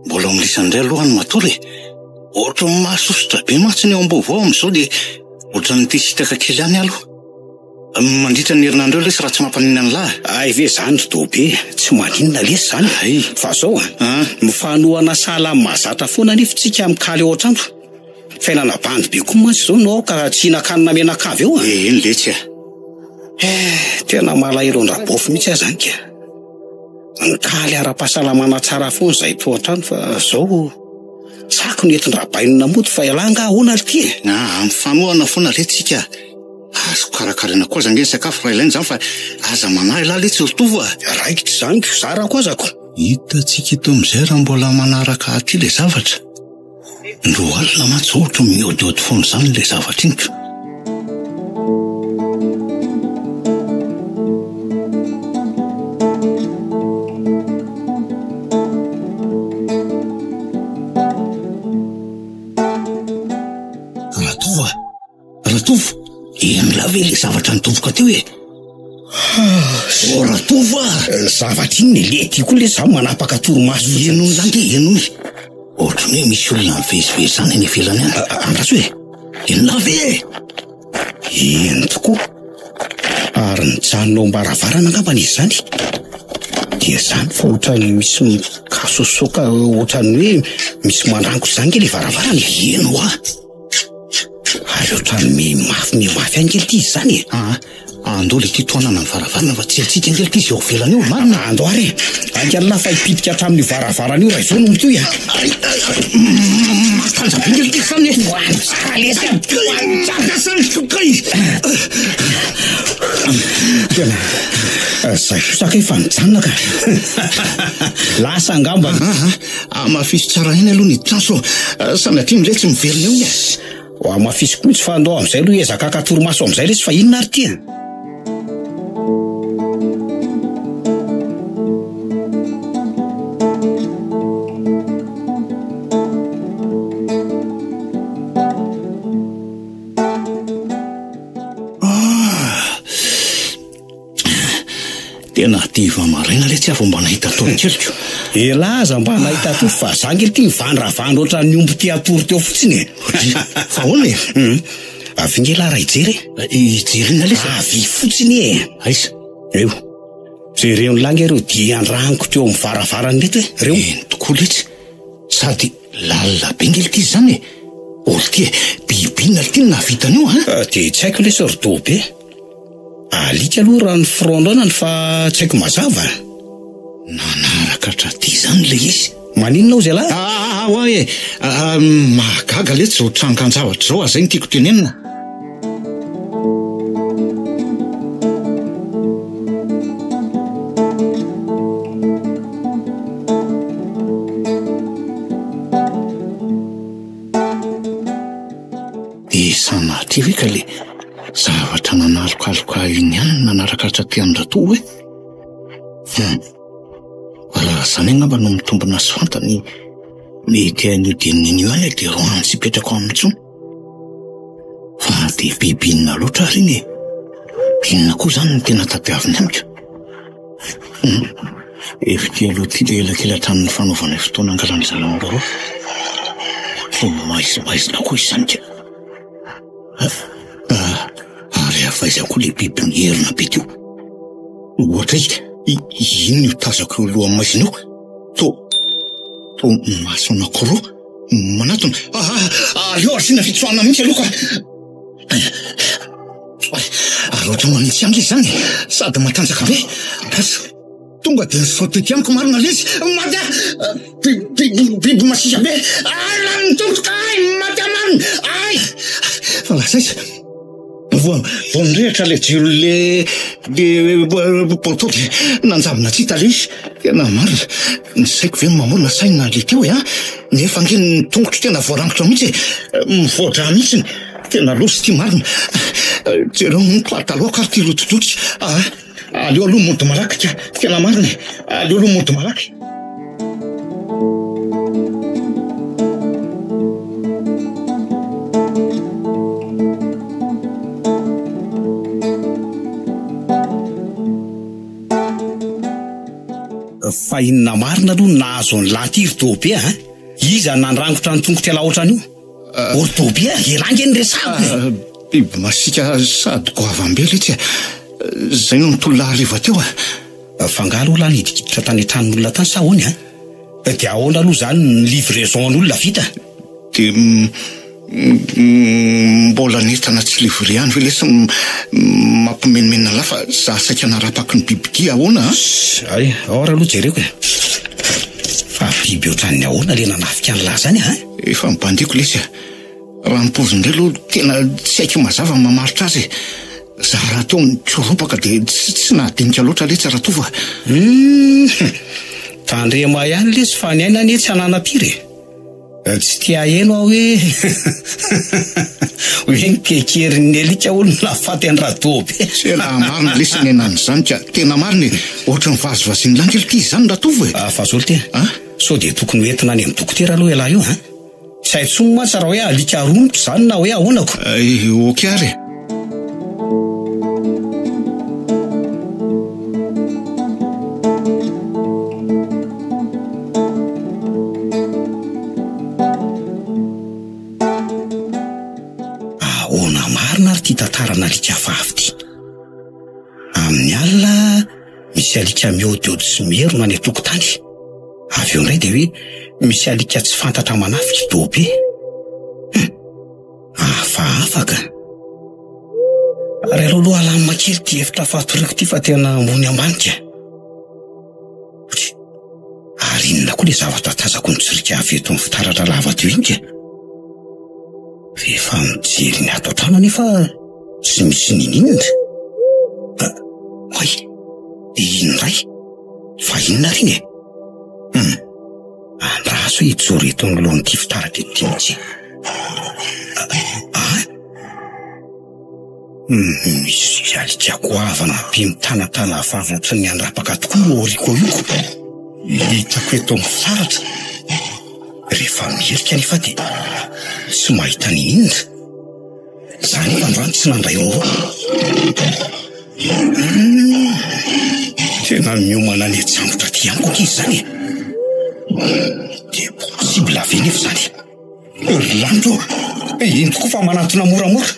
mbola ao amin'ny lisany indray aloha ny matory e? Ohatran'ny mahasosotra be mantsy ny ao am-baovao amin'izao dia ohatran'ny te hisintaka kely ihany aho aloha. Mandritra ny herinandro eo lesy raha tsy mampaninona an'lah. Hay ve zany ry Dobe, tsy maninona lesy zany. Hay. Fa zao an, mifanohana sahala amin'ny mahazatra foana anefa tsika mikaly ao an-trano. Fiainana bandy be koa mantsy izao no ao ka tsy hihinan-kanina mianakavy eo an. Eny letsy a. Eh, tena malahelo an-dRabofy mihitsy aho zany ka. Nikaly ara-pahasalamana tsara foana izahay tao an-trano fa zao tsako ny entin-dRabainina mody fa ialahy angaha ahoana ry ty e? Ah, mifanohana foana letsy tsika. Azoko karakaraina koa aza ange ny sakafo raha ilaina izany fa aza manahy lahy letsy ry Tovo a. Raikitra izany ko, zarako azako. Hitantsika eto amin'izay raha mbola manaraka aty ilay zavatra. Indroa alina mantsy ohatra mihaodihaody foana izany ilay zavatra iny ko. Ratovo a! Ratovo, henon'lah ve ilay zavatra nitomboka teo e? Oh, Ratovo a! Zavatra inona e? Le ty koa le za manapaka torimaso fotsiny. Henoy zany ke, henoy. Ohatran'ny hoe misy olona mivezivezy zany any ivelany any. Andraso e! Henon'lah ve e? Eny tokoa. Ary nijanona ao am-baravarana angambany izy izany. Dia izany fa ohatran'ny misy mikasosoka ohatran'ny hoe misy mandrangotra izany nge ilay varavarana e. Eny hoa. Ary ohatran'ny mihamafy mihamafy any kely ity izy izany e. Aa, andao le ty tohanana ny varavarana fa tsy haintsika ange ity izy eo ivelany eo, marina. Andao ary e. Ainga lahy fa hipitika hatramin'io varavarana io raha izao no mitohy a. Ay, ay, ay, matanjaka be ange ity izany e. Tohano tsara lesy a, tohano tsara. Zany kay. Tena, zay kosa kay fa nijanona ka. Lasa angamba. Aa, Hamafiso tsara ihany aloha ny traso sanatria indray tsy miverina eo ny azy. Ho hamafisiko mihitsy fa andao amin'izay aloha hiezaka haka torimaso amin'izay lesy fa inona ary ity a? Tena hadiva maraina letsy aho vao mba nahita tory keliko. Elah aza mba nahita tory fa za nge ty nivandravandra ohatran'ny omby te hatory teo fotsiny e. Fa ahoana e? Hum. Avy nge lah raha hijery e. Hijery inona lesy? Avy fotsiny e. Aiza? Eo. Jereo ny lahy nge ireo dian-draniko teo amin'ny varavarana ireto e. Reo. Eny tokoa letsy. Sady lalina be nge ity izany e. Olo ty e, biby inona ity no nahavita an'io an? Dia tsy haiko lesy ry Dobe. Alika aloha raha ny front-nany fa tsy haiko mazava. Nanaraka hatraty izany ilay izy. Maninona hozy ialahy? Aa hoa e! Mahagaga letsy izao trangan-javatra izao a, izay no tiako tenenina. Dia sanatria ve ka le zavatra nanalokaloka ahy iny ihany no nanaraka hatraty amin-dRatoa e? Hum. Raha izany angamba no mitombina sy fantany, mety an'io dininy io ihany dia roahiny tsy hipetraka ao aminy intsony. Fa dia biby inona loatra ary iny e? Inona koa izany no tena tadiaviny amiko? Hum. Efa ity aloha ity ilay elakelan-trano nifanaovanay fotoana hangalana zara roa. Toa maizimaizina koa izany ka. Ah, ary avy aiza koa ilay biby nierona be teo? Ohatra hoe, inona io tazako eo alohan'ny maizina io? Toa, toa maso anankiroa manatona. Ah, ah, aleo asiana fitsoahana mihitsy aloha ka. Ary ohatra manitsy ihany ilay izany e, sady matanjaka be. Asa. Tonga dia ni-sauter tety amiko marina lesy. Maty aho! Biby biby masiaka be. Ay, lany ny tongotro. Ay, maty aho marina. Ay! Fa lasa aiza? Vao vao nirehitra ilay jiro le le poteau dia nanjavona tsy hita ilay izy. Tena marina. Ny saiko ve no mamorona saina le teo e an? Nefa ange ny tongotro tena voarangotra mihitsy e. Mivoa-drà mihitsy. Tena loza ity marina. Jereo ny pataloako ary ity rotidrotika. Ah! Aleo aloha mody malaky ka, tena marina e, aleo aloha mody malaky. Fa inona marina aloha no nahazo an'i lahy ity ry Dobe a? Iza no nandrangotra ny tongotr'ialahy ohatran'io? Ô ry Dobe a, elah ange no resahako e! Biby masiaka sady goavam-be letsy e! Izay no nitolona hariva teo e! Fa angaha aloha lahy nidikiditra tany an-tranon'olona tany sa ahoana e? Dia ahoana aloha izany ny livraison an'olona vita? Dia mbola ny entana tsy livré ihany ve lesy mampimenomenona an'lah fa za saika narapaky ny bibidia ahoana an? Hay, ao ary aloha jereko e. Fa biby ohatran'ny ahoana le nanafika an'lah zany an? Efa nibandiko lesy a. Raha ny paoziny indray aloha tena tsy haiko mazava ny mamaritra azy e. Za rahateo nikoropaka dia tsy nahadinika loatra letsy Ratovo a. Hum, tandrema ihany lesy fa ny aina anie tsy ananam-piry e. Tsy te haheno aho hoe hoe ny kekerin'ny alika hono nahafaty an-dRadobe. Tena marina lesy ny anan'izany ka. Tena marina e. Ohatran'ny vazivazian'ny lahy kely ity izany Ratovo e. Ah, Fazoly ty a. Sao dia tokony ho entina any amin'ny dokotera aloha ialahy io an? Tsy hay intsony mantsy raha hoe alika romotra izany na hoe ahoana ko. Ok ary e. Ahoana marina ary ity tantaran'alika vavy ity? Amin'ny alina misy alika miôdiôdy sy mierona any an-tokotany. Avy eo indray dia hoe misy alika tsy fantatra manafika dobe. Hum, hafahafa ka. Ary aleo aloha alamina kely ity efitra fatoriako ity fa tena ambony ambany ka. Ary inona koa ilay zavatra tazako nitsirika avy eto amin'ny fitaratra lava teo iny ka? Rehefa mijery ny ato an-trano anefa tsy misy ninininona. Ah, oay, dia iny indray? Fa inona ary iny e? Hum, andraso hoe hijoro eto anoloan'ity fitaratra ity mihitsy. Ah, Misy alika goavana be mitanatana vava ohatran'ny handrapaka tokoa io aoriako io ko. Hitako eto amin'ny fitaratra. Rehefa miherika anefa dia tsy mahita n'ininona. Za anefa androany tsy nandray euro. Tena miomana ny hitsambotra aty amiko ankizy izany e. Dia possible ve nefa izany? Ry lanitra ô! Iny tokoa fa manantona moramora.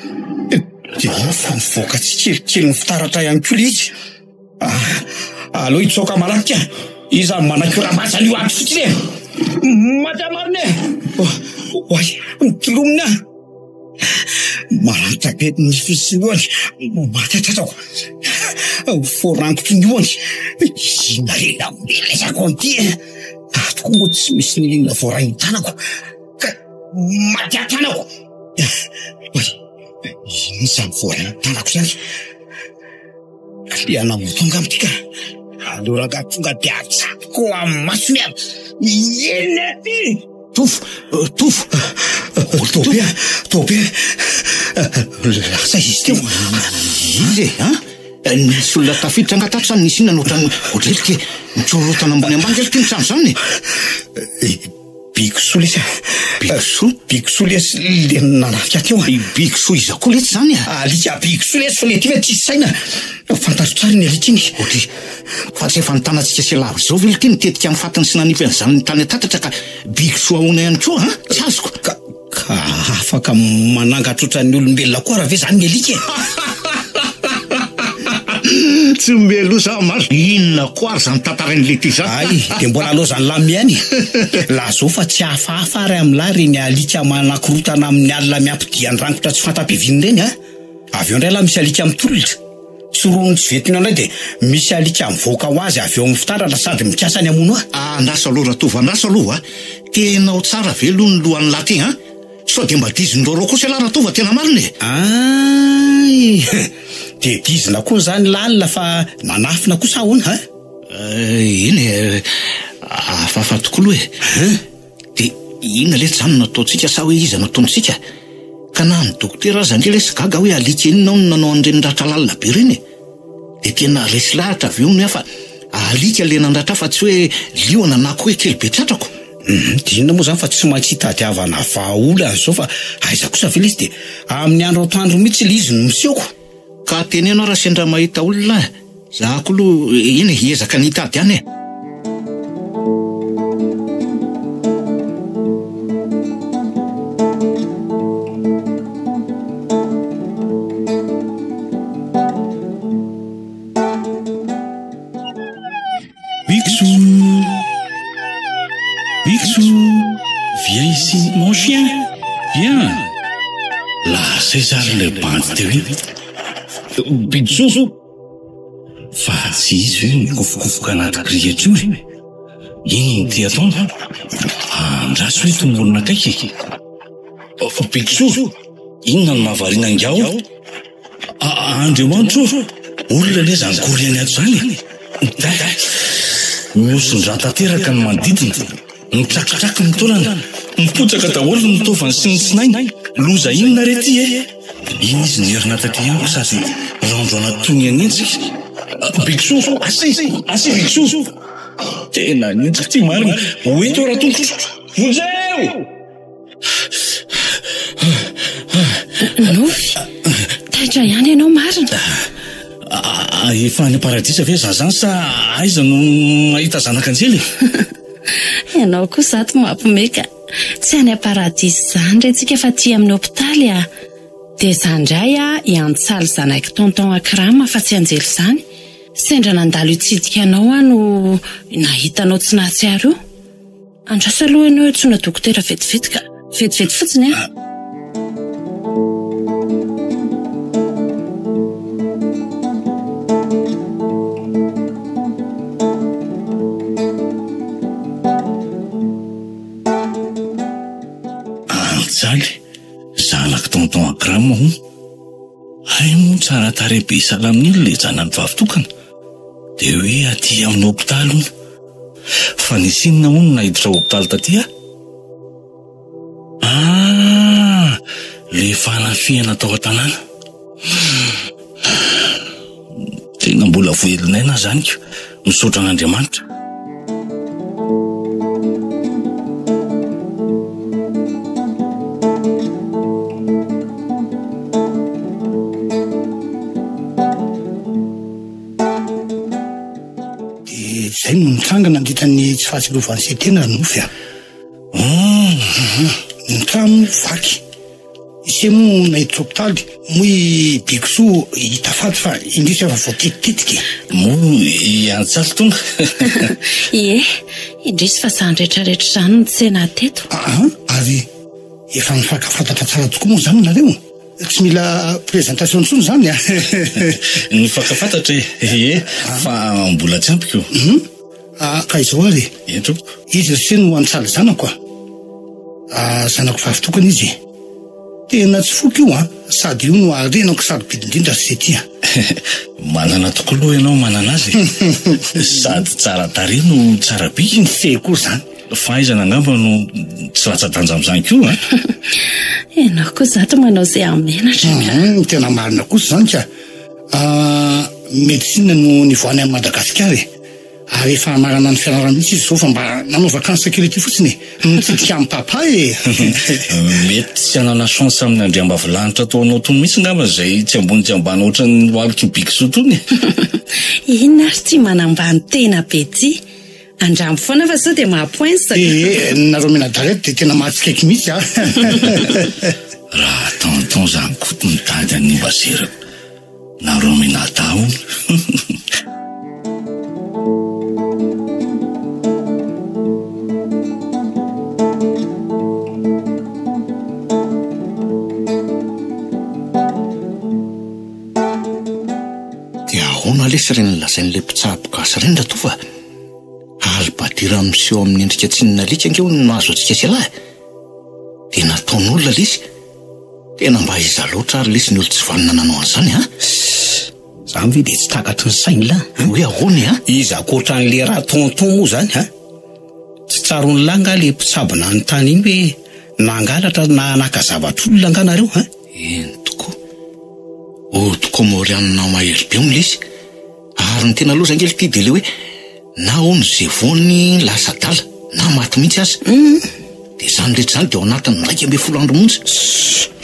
Dia ao fa mivoaka tsikelikely ny fitaratra ihany koa ilay izy. Ah, aleo hitsoaka malaky ka. Iza no manaiky ho rambatsana io ato fotsiny e? Maty aho marina e! Oay, mitolomina aho. Maranitra be ny nifiny sy lohany. Maty hatratrako. Voarangotry ny lohany. Inona re namelezako an'ity e? Ato koa moa tsy misy n'inona voarain'ny tanako ka maty tanako. Oay, inona izany voarain'ny tanako izany? Liana ho tonga amin'ity ka. Aleo rangahy tonga dia atsapoko amin'ny masony ary. Inona ity? Tovo, Tovo. Tobe, Tobe. Lasa izy teo. Izy e, an? Nisy olona tafiditra angaha tato sa nisy inona no ohatran'ny ohatran'ny e? Mikorontana ambony ambany kely ity ny trano izany e. Bikisoa lesy a. Bikisoa? Bikisoa lesy le nanafika teo a. I Bikisoa iza koa letsy izany a? Alika Bikisoa lesy fa le ty ve tsisy saina. Fantatro tsara iny alika iny. Ohatry, fa tsy efa nitanantsika sy elah izao ve ity nitetika ny fatiny sy nanipy an'izany tany an-tatatra ka Bikisoa ahoana ihany koa an? Tsy azoko. Ka. Ka afaka manangatra ohatran'ny olombelona koa raha ve zany ny alika e? Tsy mialoha za marina. Inona koa ary zany tantarain'i Lety zany? Hay, dia mbola laozan'i Lamy ihany. Lazao fa tsy hafahafa ary amin'lah ireny alika manakorotana amin'ny alina miampy dian-drangotra tsy fanta-piaviana ireny a! Avy eo indray lah misy alika mitolona. Tsy ronono tsy ventina indray dia misy alika mivoaka ho azy avy eo amin'ny fitaratra sady mikasa ny hamono ahy. Andraso aloha Ratovo, andraso aloha a! Tena ao tsara ve aloha ny lohan'ny lahy ty an? Sao dia mba diziny rôrô kosa ialahy Ratovo a, tena marina e! Ay! Dia dizina koa izany lalina fa nanafina kosa ahoana an? Eny e, hafahafa tokoa aloha e! Hein? Dia inona letsy izany no nataontsika sa hoe iza no ataontsika? Ka na ny dokotera aza ange lesy gaga hoe alika inona hono nanao an'ireny ratra lalina be ireny e! Dia tena resy lahatra avy eo hono aho fa alika ilay nandratra ahy fa tsy hoe liona na koa hoe kely be tratrako. Hum, dia inona moa izany fa tsy maintsy hitadiavana vahaolana izao fa aiza kosa ve lesy dia amin'ny andro atoandro mihitsy ilay izy no miseho ko! Ka teneno aho raha sendra mahita olona e! Za koa aloha eny e, hiezaka ny hitady ihany e! bandy teo iny. Bigsoa! Fa tsy izy ve mikofokofoka anaty kirihitra io e? Inona no tia ataony? Andraso hoe tomorona akaiky e! Bigsoa! Inona no mahavariana angaha ao? Andriamanitra ô! Olona anie izany koriany ato izany e! Dai! Mihoson-drà tanteraka ny manodidina, mitrakitraky ny taolana, mipotsaka daholo ny taovany sy ny tsinainy. Loza inona re ity e? Iny izy nierina taty amiko sady randroana toy ny hanenjika. Bigsoa! Assez! Assez Bigsoa! Tena hanenjika ity marina! Ho eto aho ratongotro! Vonjeo! Nofy, taitra ihany ianao marina. Ah, efa any am-paradisa ve za zany sa aiza no mahita zanak'anjely e? Ianao koa zato mampiomehy ka. Tsy any am-paradisa izany re tsika fa aty amin'ny hopitaly ah. Dia za indray ah, i Antsaly zanak'i Tonton Akram fa tsy anjely izany. Sendra nandalo hitsidika anao aho no nahita anao tsy nahatsiaro io. Andraso aloha ianao hiantsoana dokotera vetivety ka. Vetivety fotsiny an. Anjaly, zanak'i tonton Akram hono. Hay moa tsara tarehy be sahala amin'iny ilay zanany vavy tokana. Dia hoe aty amin'ny hopitaly hono. Fa nisy inona hono naiditra hopitaly taty ah? Ah, le fanafihana tao an-tanàna. Tena mbola voelin'aina zany ko. Misaotra an'Andriamanitra. Dia izay no nitranga nandritra ny tsy fahatsiarovan'i Setena ry Nofy a. Hum, ny trano vaky. Ise moa naiditra hopitaly, moa i Bekisoa hita faty fa indrisy afa voatetitetika e. Moa i Antsaly tonga? Ie, indrisy fa izany rehetrarehetra izany no tsena teto. Aa, ary efa nifankafantatra tsara tokoa moa izany nareo? Tsy mila présentation intsony izany a! Nifankafantatra e! Ie, fa mbola tsy ampy ko. Hum, ka izao ary e. Eny tompoko. Izy ry se no antsaly zanako a! Ah, zanako vavy tokana izy e. Tena tsy foko io an, sady io no harenako sarobidy indrindra ry se ty a. Manana tokoa aloha ianao manana azy e. Sady tsara tarehy no tsara bika. Ny fe koa izany. Fahaizana angamba no tsy latsa-danja amin'izany koa an! Ianao koa izato manao izay hahamenatra ka. Hum, tena marina kosa izany ka. Médecine no nivoahany an'i Madagasikara e. Ary efa hamarana ny fianarany mihitsy izy izao fa mba nanao vacances kely ety fotsiny e. Mitsidika an'i papa e. Mety tsy hanana chance amin'ny andriambavilanitra toa anao tony mihitsy angamba izay tsy ambony tsy ambany ohatran'ny lohalik'i Bigsoa tony e. Inona ary ity manambany tena be ity? Andramo foana fa sao dia maha-poince ka. Ee, nareo mianadahy reto dia tena mahatsikaiky mihitsy a. Raha tonton zany koto mitady an'i Mbazera nareo mianadahy hono. Dia ahoana lesy ireny lazain'ilay mpitsabo gasy ireny Ratovo a? Alibadira miseho amin'ny endrika tsinona alika ange hono no mahazo antsika sy ialahy e! Dia nataon'olona lesy! Tena mba iza loatra ary lesy ny olon-tsy vanona nanao an'izany an? Sss! Zany ve dia tsy takatry ny sain'lah an? Hoe ahoana e an? Iza ankoatran'le ra-tonton moa zany an? Tsy tsaroan'lah nga le mpitsabo nanontany iny hoe nangalatra na naka zavatr'olona nga nareo an? Eny tokoa. Ody Kômôrianina mahery be hono lesy. Ary ny tena loza ange lty dia le hoe na hono zevony lasa adala na maty mihitsy aza. Dia izany rehetra izany dia ao anatin'ny 11 andro monja.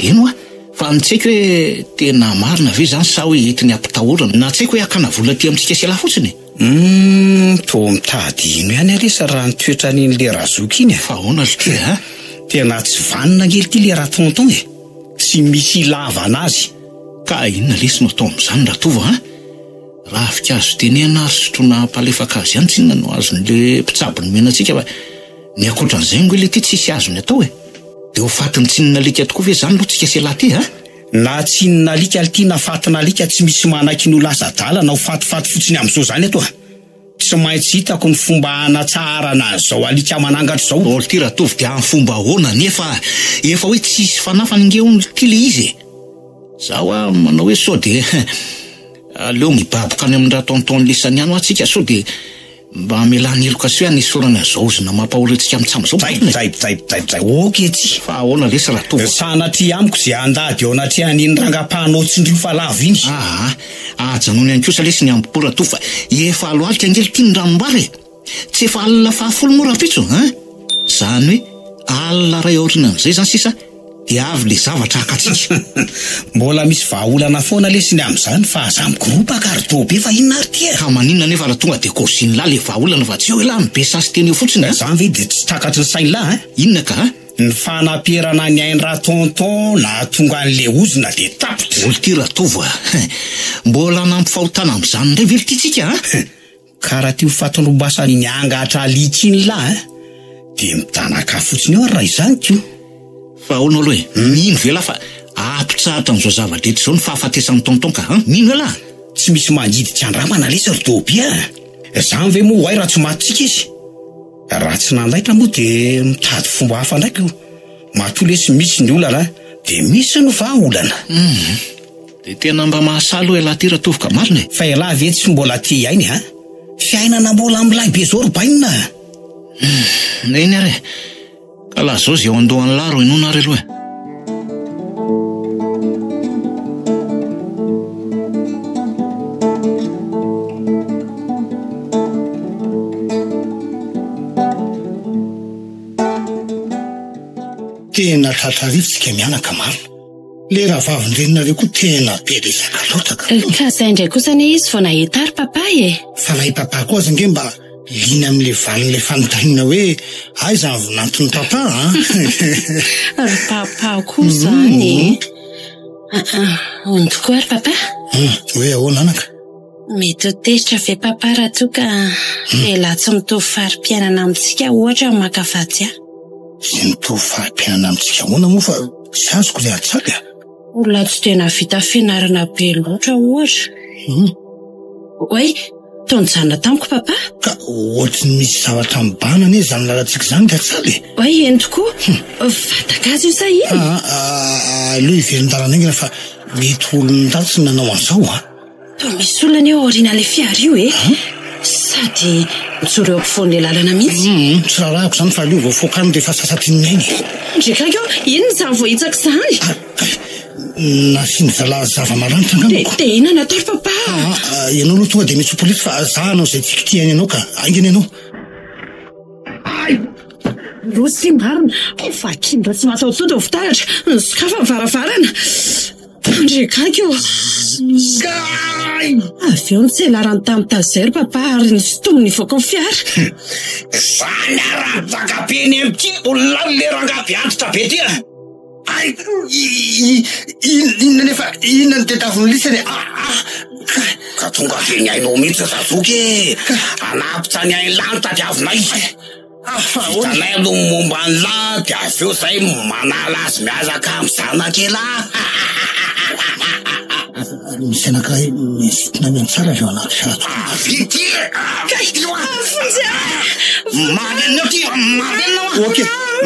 Eny hoa, fa ny tsy haiko hoe tena marina ve izany sa hoe entiny hampitahorana na tsy haiko hoe hakana vola aty amintsika sy ialahy fotsiny e. Humm, toa mitady ino ihany ary sa raha ny toetran'iny le razoky iny e. Fa ahoana lty a? Tena tsy vanona ange lty le ratonton e. Tsy misy ilavana azy. Ka inona lesy no atao amin'izany Ratovo a? Ravinkazo tenehana ary sotroina hampalefaka azy ihany tsinona no azon'le mpitsabo nomena antsika fa ny ankoatran'izay ange le ty tsisy azony atao e! De ho fatin'ny tsinona alika tokoa ve zany aloha tsika sy elah ty a? Na tsinin'alika lty na fatin'alika tsy misy manaiky ny ho lasa adala na ho fatifaty fotsiny amin'izao izany eto a! Tsy maintsy hitako ny fomba hanatsaharana an'izao alika manangatra izao. Ô lty Ratovo dia amin'ny fomba ahoana anefa? Efa hoe tsisy fanafany nge hono lty le izy e! Za hoa manao hoe sao dia aleo mibaboka any amin-dRatonton lisany ihany hoa tsika sao dia Mba hamelana heloka sy hoe hanesorana an'izao ozona mampahory antsika mitsam izao Jay, jay, jay, jay, jay, ok tsy. Fa ahoana lesy Ratovo? Sanatria amiko izay handady eo anatrehan'iny rangapanao tsindrio fa lavo iny. Aa, ajanony ihany kosa lesy ny ambo-po Ratovo fa efa alohalika ange ity ny ranombary e! Tsy efa alina fahafolo moa rahampitso an? Izany hoe alina iray aorianan'izay izany sisa Dia avy le zavatra hakatsika. Mbola misy vahaolana foana lesy ny amin'izany fa aza mikoropaka ry Toby fa inona ary ty e? Ka maninona anefa raha tonga dia kôzin'lah le vahaolana fa tsy eo elah mibe sasy teny eo fotsiny a! Zany ve dia tsy takatry ny sain'lah a? Inona ka a? Ny fanaperana ny ain-dRatonton nahatonga an'le ozona dia tapitra. Olo ty Ratovo a! Mbola hanampy fahotana amin'izany indray ve ry tsika a? Ka raha ty ho fatin-drombasany niangatra alika iny lahy a, dia mitanaka fotsiny eo ary raha izany ko. Fa ahoana aloha e? Mino ve lahy fa hampitsahatra an'izao zava-drehetra izao ny fahafatesan'i Tonton ka an? Mino ve lahy? Tsy misy mangidy tsy andramana lesy ry Toby a! Izany ve moa ho hay raha tsy matintsika izy? Raha tsy nandaitra moa dia mitady fomba hafa indray ko. Matoa lesy misy ny olana dia misy ny vahaolana. Hum. Dia tena mba mahasahy aloha ialahy ity Ratovo ka marina e! Fa ialahy ve tsy mbola te hiaina e? Fiainana mbola milay be zao ry bainina a! Hum. Eny ary e! Ka lazao izay ao an-dohan'lah ro inoana ary aloha e! Tena tratra arivo tsika mianaka marina. Le rahavavin-dreninareo koa tena be resaka loatra ka. Ka zay indray kosa anie izy vao nahita ary papa e. Fa na i papa koa aza ange mba liana amin'le valin'ilay fanontaniana hoe aiza ny vinanton'i papa an. Ry papa koa izany e. Hono tokoa ary papa? Hoe ahoana anaka? Mety ho tezitra ve papa raha toa ka lehilahy tsy mitovy fari-piainana amintsika ohatra no maka vady ahy? Tsy mitovy fari-piainana amintsika ahoana moa fa tsy azoko ilay antsaly a! Olona tsy dia nahavita fianarana be loatra ohatra. Oay, toa nijanona tamiko papa. Ka ohatry ny misy zavatra mibahana anie izany lalantsika izany ry Antsaly e! Oay, eny tokoa. Vatan-kazo io sa inona? Aa, aleo hiverin-dalana haingana fa mety ho olon-dratsy no nanao an'izao a! Toa misy olona anie ao aorianan'ilay fiara io e! Sady mijoro eo ampovoan'ilay lalana mihitsy. Hum, tsy raharahako izany fa aleo voafoaka any rehefa sasatry ny ainy e! Ndry gaigy ô, inona izany voahitsaka izany? Kay, nasian'ny zalahy zava-maranitra angamba ko. Dia inona no atao ry papa? Aa, ianao aloha tonga dia miantsoa polisy fa za hanao izay tsy kitihany anao ka, haingana ianao. Ay! Rossy marina, vakian'ireo tsy mataho-tody ny fitaratra, nisokafa ny varavarana. Tandre gaigy ô! Kay! Avy eo nitselarany tamin'ny taser papa ary nisintominy nivoaka ny fiara. Zany ary raha daka be eny amin'ny kibon'lah le rangahy be antitra be ty a! Ay! Inona nefa inona no tadiavin'ny lisany e? Ah! Ah! Kay! Ka tonga dia ny ainao mihitsy Razoky e! Hanapitra ny ain'lah no tadiavinay. Vitanay aloha ny momba an'lah dia avy eo zay manala azy miaraka amin'ny zanak'elah. Misy anankiray misintona miantsara avy ao anaty fiara tokoa. Avy ity e! Kay! Vonjy ah! Marenina eo ty! Marenina hoa! Ok.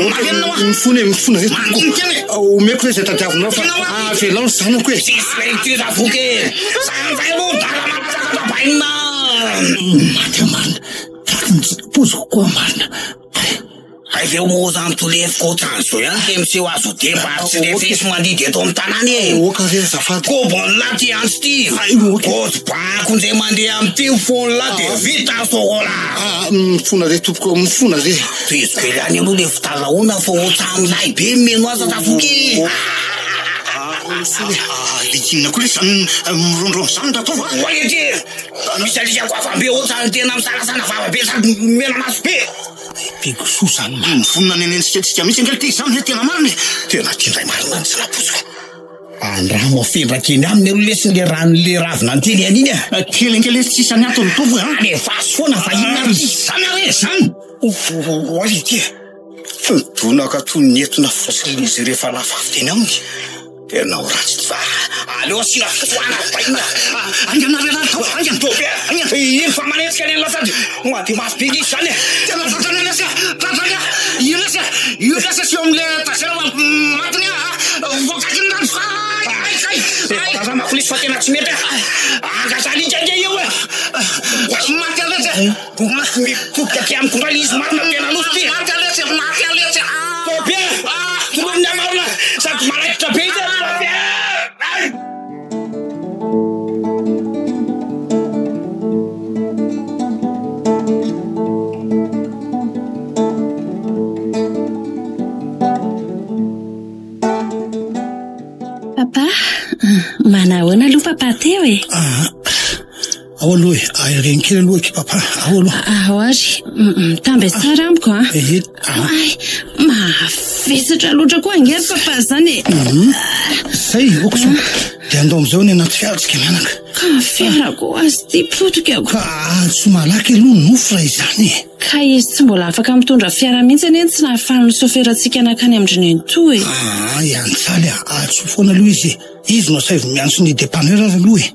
Marenina hoa! Mifona e, mifona e. Mandinika eny e! Omeko ve izay tadiavinao fa avelao ny zanako e! Tsisy hoe ity Ravoky e! Zany zay aloha dala manazaka bainina! Maty aho marina. Tahaky ny tsy poziko koa marina. Hay ve moa zany tolefiko ohatran'izao ihany le miseho azy ho deba ary tsy refesy mandidy eto amin'ny tanàna e! Oka ve azafady? Kobon'lah ty antso ty! Gojo bako ndray mandeha amin'ity fon'lah de vita ny sokola! Ah, mifona re tompoko, mifona re! Tohizo kely ihany aloha le fitalahoana fa ohatran'ilay be ny mino azy Razoky e! Alika inona koa lesy zany mirondrona zany Ratovo a! Oay ety e! Misy alika goavam-be ohatran'ny tena misalasala vava be sady mena maso be. Bekisoa zany marina. Mivonona ny hanenjika antsika mihitsy ange ity izany ve tena marina e? Tena tia indray marina ny tsy nampoiziko. Andramo afindra kely aminy aloha lesy le rano le ravina antely any iny a. Kely ange lesy tsy isan'ny antony tovo a. Alefaso foana fa inona ary ity? Izany ary e, izany. Oay ity e. Nidonaka toy ny etona fotsiny izy rehefa nafafy teny aminy. Tena ho ratsy ity fa aleo asiana fotoana bainina. Haingana ry lahy tao, haingana. Toby a, haingana. Iny fa manenjika ny an'lah sady miady mafy be nge izy zany e. Tena tratrany lesy a, tratrany a. Io lesy a, io lesy asio amin'le tazera fa matiny a. Voakaiky ny rano fa ay kay. Ay. Tazamako lesy fa tena tsy mety a. Angaza-alika nge io e. Maty a lesy e. Mitodika aty amiko indray izy marina tena loza ty. Maty aho letsy, maty aho letsy. Toby a! Toroy ny marina sady maraikitra be izy Toby a! Papa, manahoana aloha papa teo e? Ao aloha e, ahereno kely aloha aky papa, ao aloha. Ao ary, mitambe tsara amiko a. Ehe. Ay, mavesatra loatra koa ange ry papa zany e. Mhm. Zay, ok so. Dia andao amin'izao ny anaty fiara tsika mianaka. Ka fiara koa azy ity potika ko. Ka antso malaky aloha ny nofo raha izany e. Ka izy tsy mbola afaka mitondra fiara mihitsy anie no tsy nahafahan'ny soferantsika nankany amin-dry nenitoa e. Ah, i Antsaly a, antso foana aloha izy e. Izy no asaivo miantso ny depanneur ary aloha e.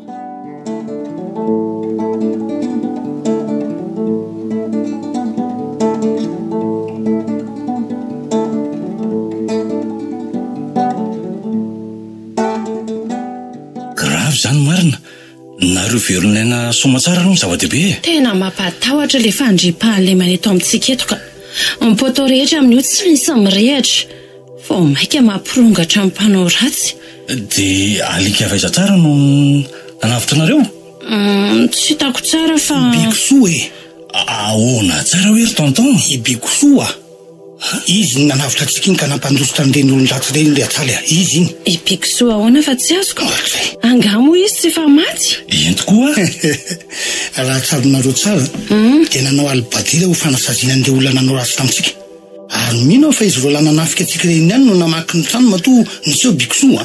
Grave izany marina. Nareo velon'aina soamatsara aloha no zava-dehibe e. Tena mampatahotra ilay fandriampahalemana eto amintsika eto ka. Ny poteau rehetra amin'io tsy misy mirehitra. Vao mainka mampirongatra ny mpanao ratsy. Dia alika avy aiza tsara no nanavotra anareo? Tsy hitako tsara fa. I Bekisoa e! Ahoana tsara hoe ry tonton? I Bekisoa! Izy no nanavotra antsika iny ka nampandositra an'ireny olon-dratsy ireny ry Atsaly a! Izy iny! I Bekisoa ahoana fa tsy azoko? Angaha moa izy tsy efa maty? Eny tokoa! Raha tsaroanareo tsara dia nanao alibadira ho fanasaziana an'ireo olona nanao ratsy tamintsika. Ary mino aho fa izy roalahy nanafika antsika ireny ihany no namaky ny trano matoa niseho Bikosoa a!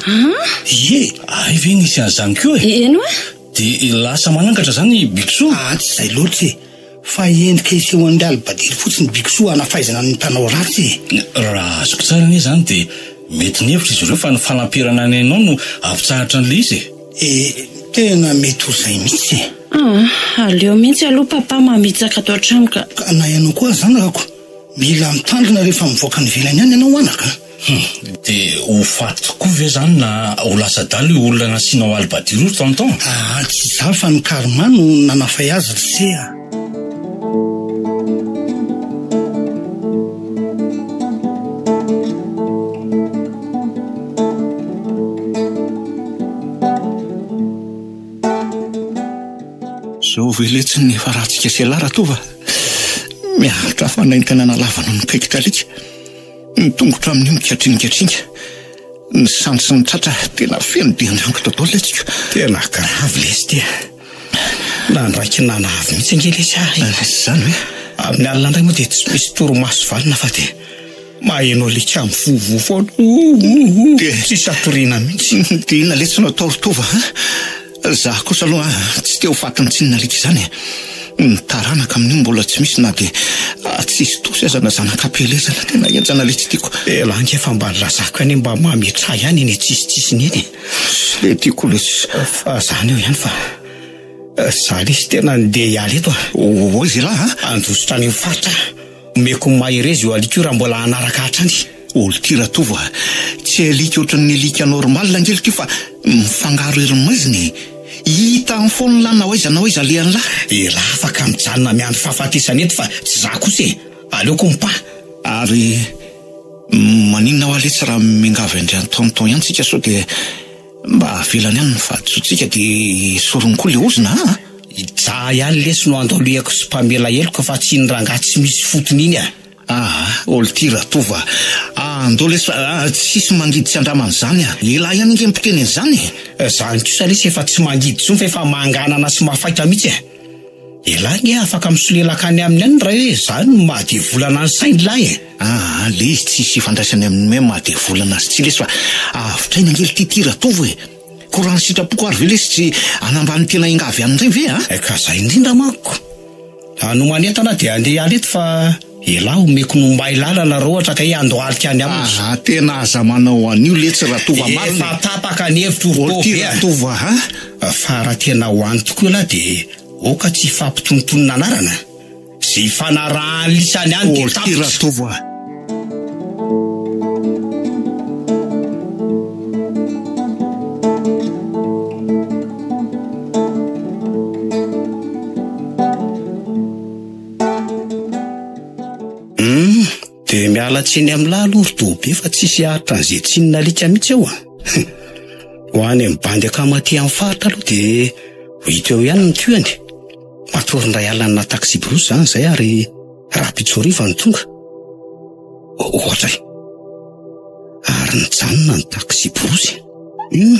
Ie! Hay ve nisy an'izany koa e? Eny oa! Dia lasa manangatra izany i Bikosoa? Ah, tsy izay loatra e! Fa endrika isehoan'ilay alibadely fotsiny Bikosoa hanafaizana ny mpanao ratsy e! Raha azoko tsara anie izany dia mety nihevitra izy ireo fa ny fanamperana ny ainao no hampitsahatra an'ilay izy e! E, tena mety ho izay mihitsy e! Ah, aleo mihitsy aloha papa mamitsaka ato an-trano ka! Ka na ianao koa zanakako Mila mitandrina rehefa mivoaka any ivelany any ianao anaka a! Hum, dia ho faty tokoa ve izany na ho lasa adala io olona nasianao alibadiro io ry tonton? Aa, tsy izaho fa ny karma no nanafay azy ry se a! Zao ve letsy ny efa ratsika sy elah Ratovo a? Miaritra fanaintainana lava noho ny kaikitra alika. Ny tongotra amin'io mikatringatringa. Ny sandry sy ny tratra tena feno dian-drangotra daholo letsiko. Tena grave lesy ty a. Nandraiky nanavy mihitsy ange lesy ahy. Izany ve? Amin'ny alina indray moa dia tsy misy torimaso vanona fa dia maheno alika mivovoa foana. Ouh ouh Dia tsisy hatoriana mihitsy. Dia inona letsy no atao ry Tova a? Za kosa aloha tsy te ho fatin'ny tsinona alika izany e! Ny taranaka amin'io mbola tsy misy na dia tsisy tosy aza na zanak'ampielezana. Tena henjana ilay tsy tiako. Elah ange fa mba nilazako ihany hoe mba mametraha ihany eny an-tsisitsisiny eny e! Tsy le tiako lesy. Fa zany eo ihany fa za lesy tena ndeha hiala eto a! Ho aiza elah a? Handositra any amin'ny faritra aho. Omeko mahereza io alika io raha mbola hanaraka hatrany. Olo-ty Ratovo a! Tsy alika ohatran'ny alika normal ange lty fa mifangaro ery maizina e! Hita any foana lah na ho aiza na ho aiza alehan'lah. Elah afaka mijanona miandry fahafatesana eto fa tsy za kosa e! Aleoko mipaha. Ary maninona hoa letsy raha miangavy an-dry Tonton ihany tsika sao dia Mba avelany any ny fahadisoantsika dia esoriny koa le ozona a! I Jah ihany lesy no andalihako sy mpamela heloka fa tsy iny rangahy tsy misy fotony iny a! Aa ol ty Ratovo a! Andao lesy fa tsisy mangidy tsy andramana izany a! Elah ihany ange mpiteny an'izany e! Zany kosa lesy efa tsy mangidy intsony fa efa manganana sy mafaitra mihitsy e! Elah nge afaka misolelaka any aminy any raha hoe zany no maha devolana ny sain'lah e! Aa le izy tsisy ifandraisany amin'ny hoe maha devolana azy tsy lesy fa avotraina ange lty ty Ratovo e! Ko raha ny sitrapoko ary ve lesy tsy hanambany tena hiangavy any indray ve a? Ka zay indrindra manko! Hanomanentana dia andeha hiala eto fa. Elah omeko nombay lalana raha ohatra ka hoe handohalika any aminy. Aa tena aza manao an'io letsy Ratovo a marina e. Efa tapaka ny hevitro ry Ity Toby a. Ratovo a. Fa raha tena ho any tokoa elah dia aoka tsy hifampitonontonona anarana. Izay ifanarahan'ny lisany any dia Ity tapitra. Ratovo a. Hum, dia miala tsiny amin'lah aloha ry Toby fa tsisy haharitra an'izay tsinin'alika mihitsy eo a. Ho any amin'ny bandy akama aty amin'ny faritra aloha dia ho hita eo ihany ny tohiny. Matory indray alina na taxi-brousse izany izay ary rahampitso hariva no tonga. Ohatra e. Ary nijanona ny taxi-brousse. Hum,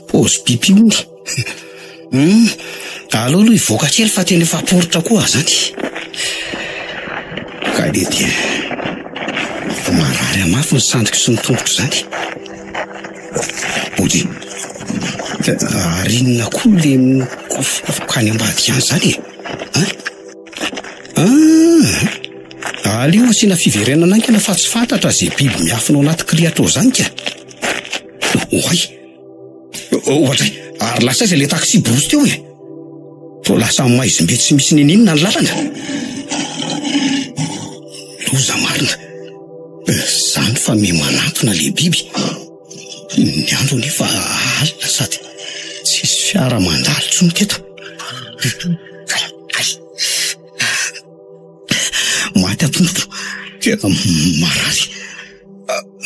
pause pipi hono. Hum, aleo aloha hivoaka kely fa tena efa poritra koa aho izany. Ka le dia marary mafy ny sandriko sy ny tongotro izany. Ody, ary inona koa le mikofokofoka any ambadika any izany e? An? Ah, aleo asiana fiverenana haingana fa tsy fantatra izay biby miafina ao anaty kiriatra ao izany ka. Oay! Ohatra e, ary lasa aiza ilay taxi brousse teo e? Toa lasa maizim-be tsy misy ninininona ny lalana. Loza marina. Izany fa miha manantona ilay biby. Ny andro anefa alina sady tsisy fiara mandalo intsony teto. Maty aho tompoko. Tena marary.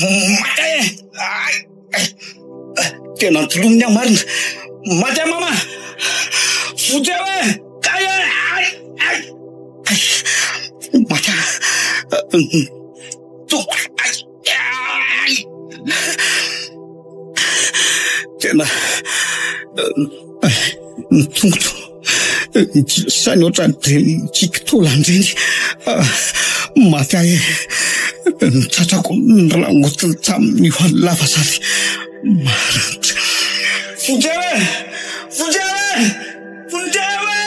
Maty aho e! Ay! Tena notolominy aho marina. Maty aho mama! Vonjeo e! Ay e! Ay! Ay! Ay! Maty aho. Tonga! Ay! Ay! Tena ny tongotro nikisany ohatran'ireny kikitolana ireny. Maty ahy e. Ny tratrako nirangotiny tamin'ny hoany lava sady maranitra. Vonjeo e! Vonjeo e! Vonjeo e!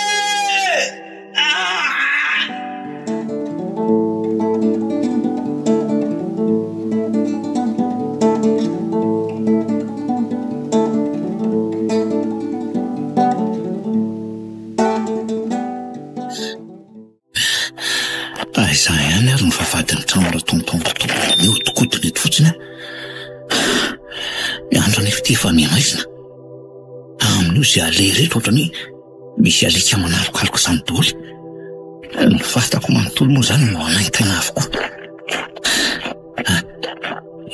Aiza ihany ary ny vavahadin'ny trano ratonton Ratovo mihodinkodina eto fotsiny an. Ny andro anefa ity efa miha-maizina. Amin'io izay aleha rehetra ohatran'ny hoe misy alika manalokaloka izany daholo. Ny vatako manontolo moa izany no manaintaina avokoa. Ah,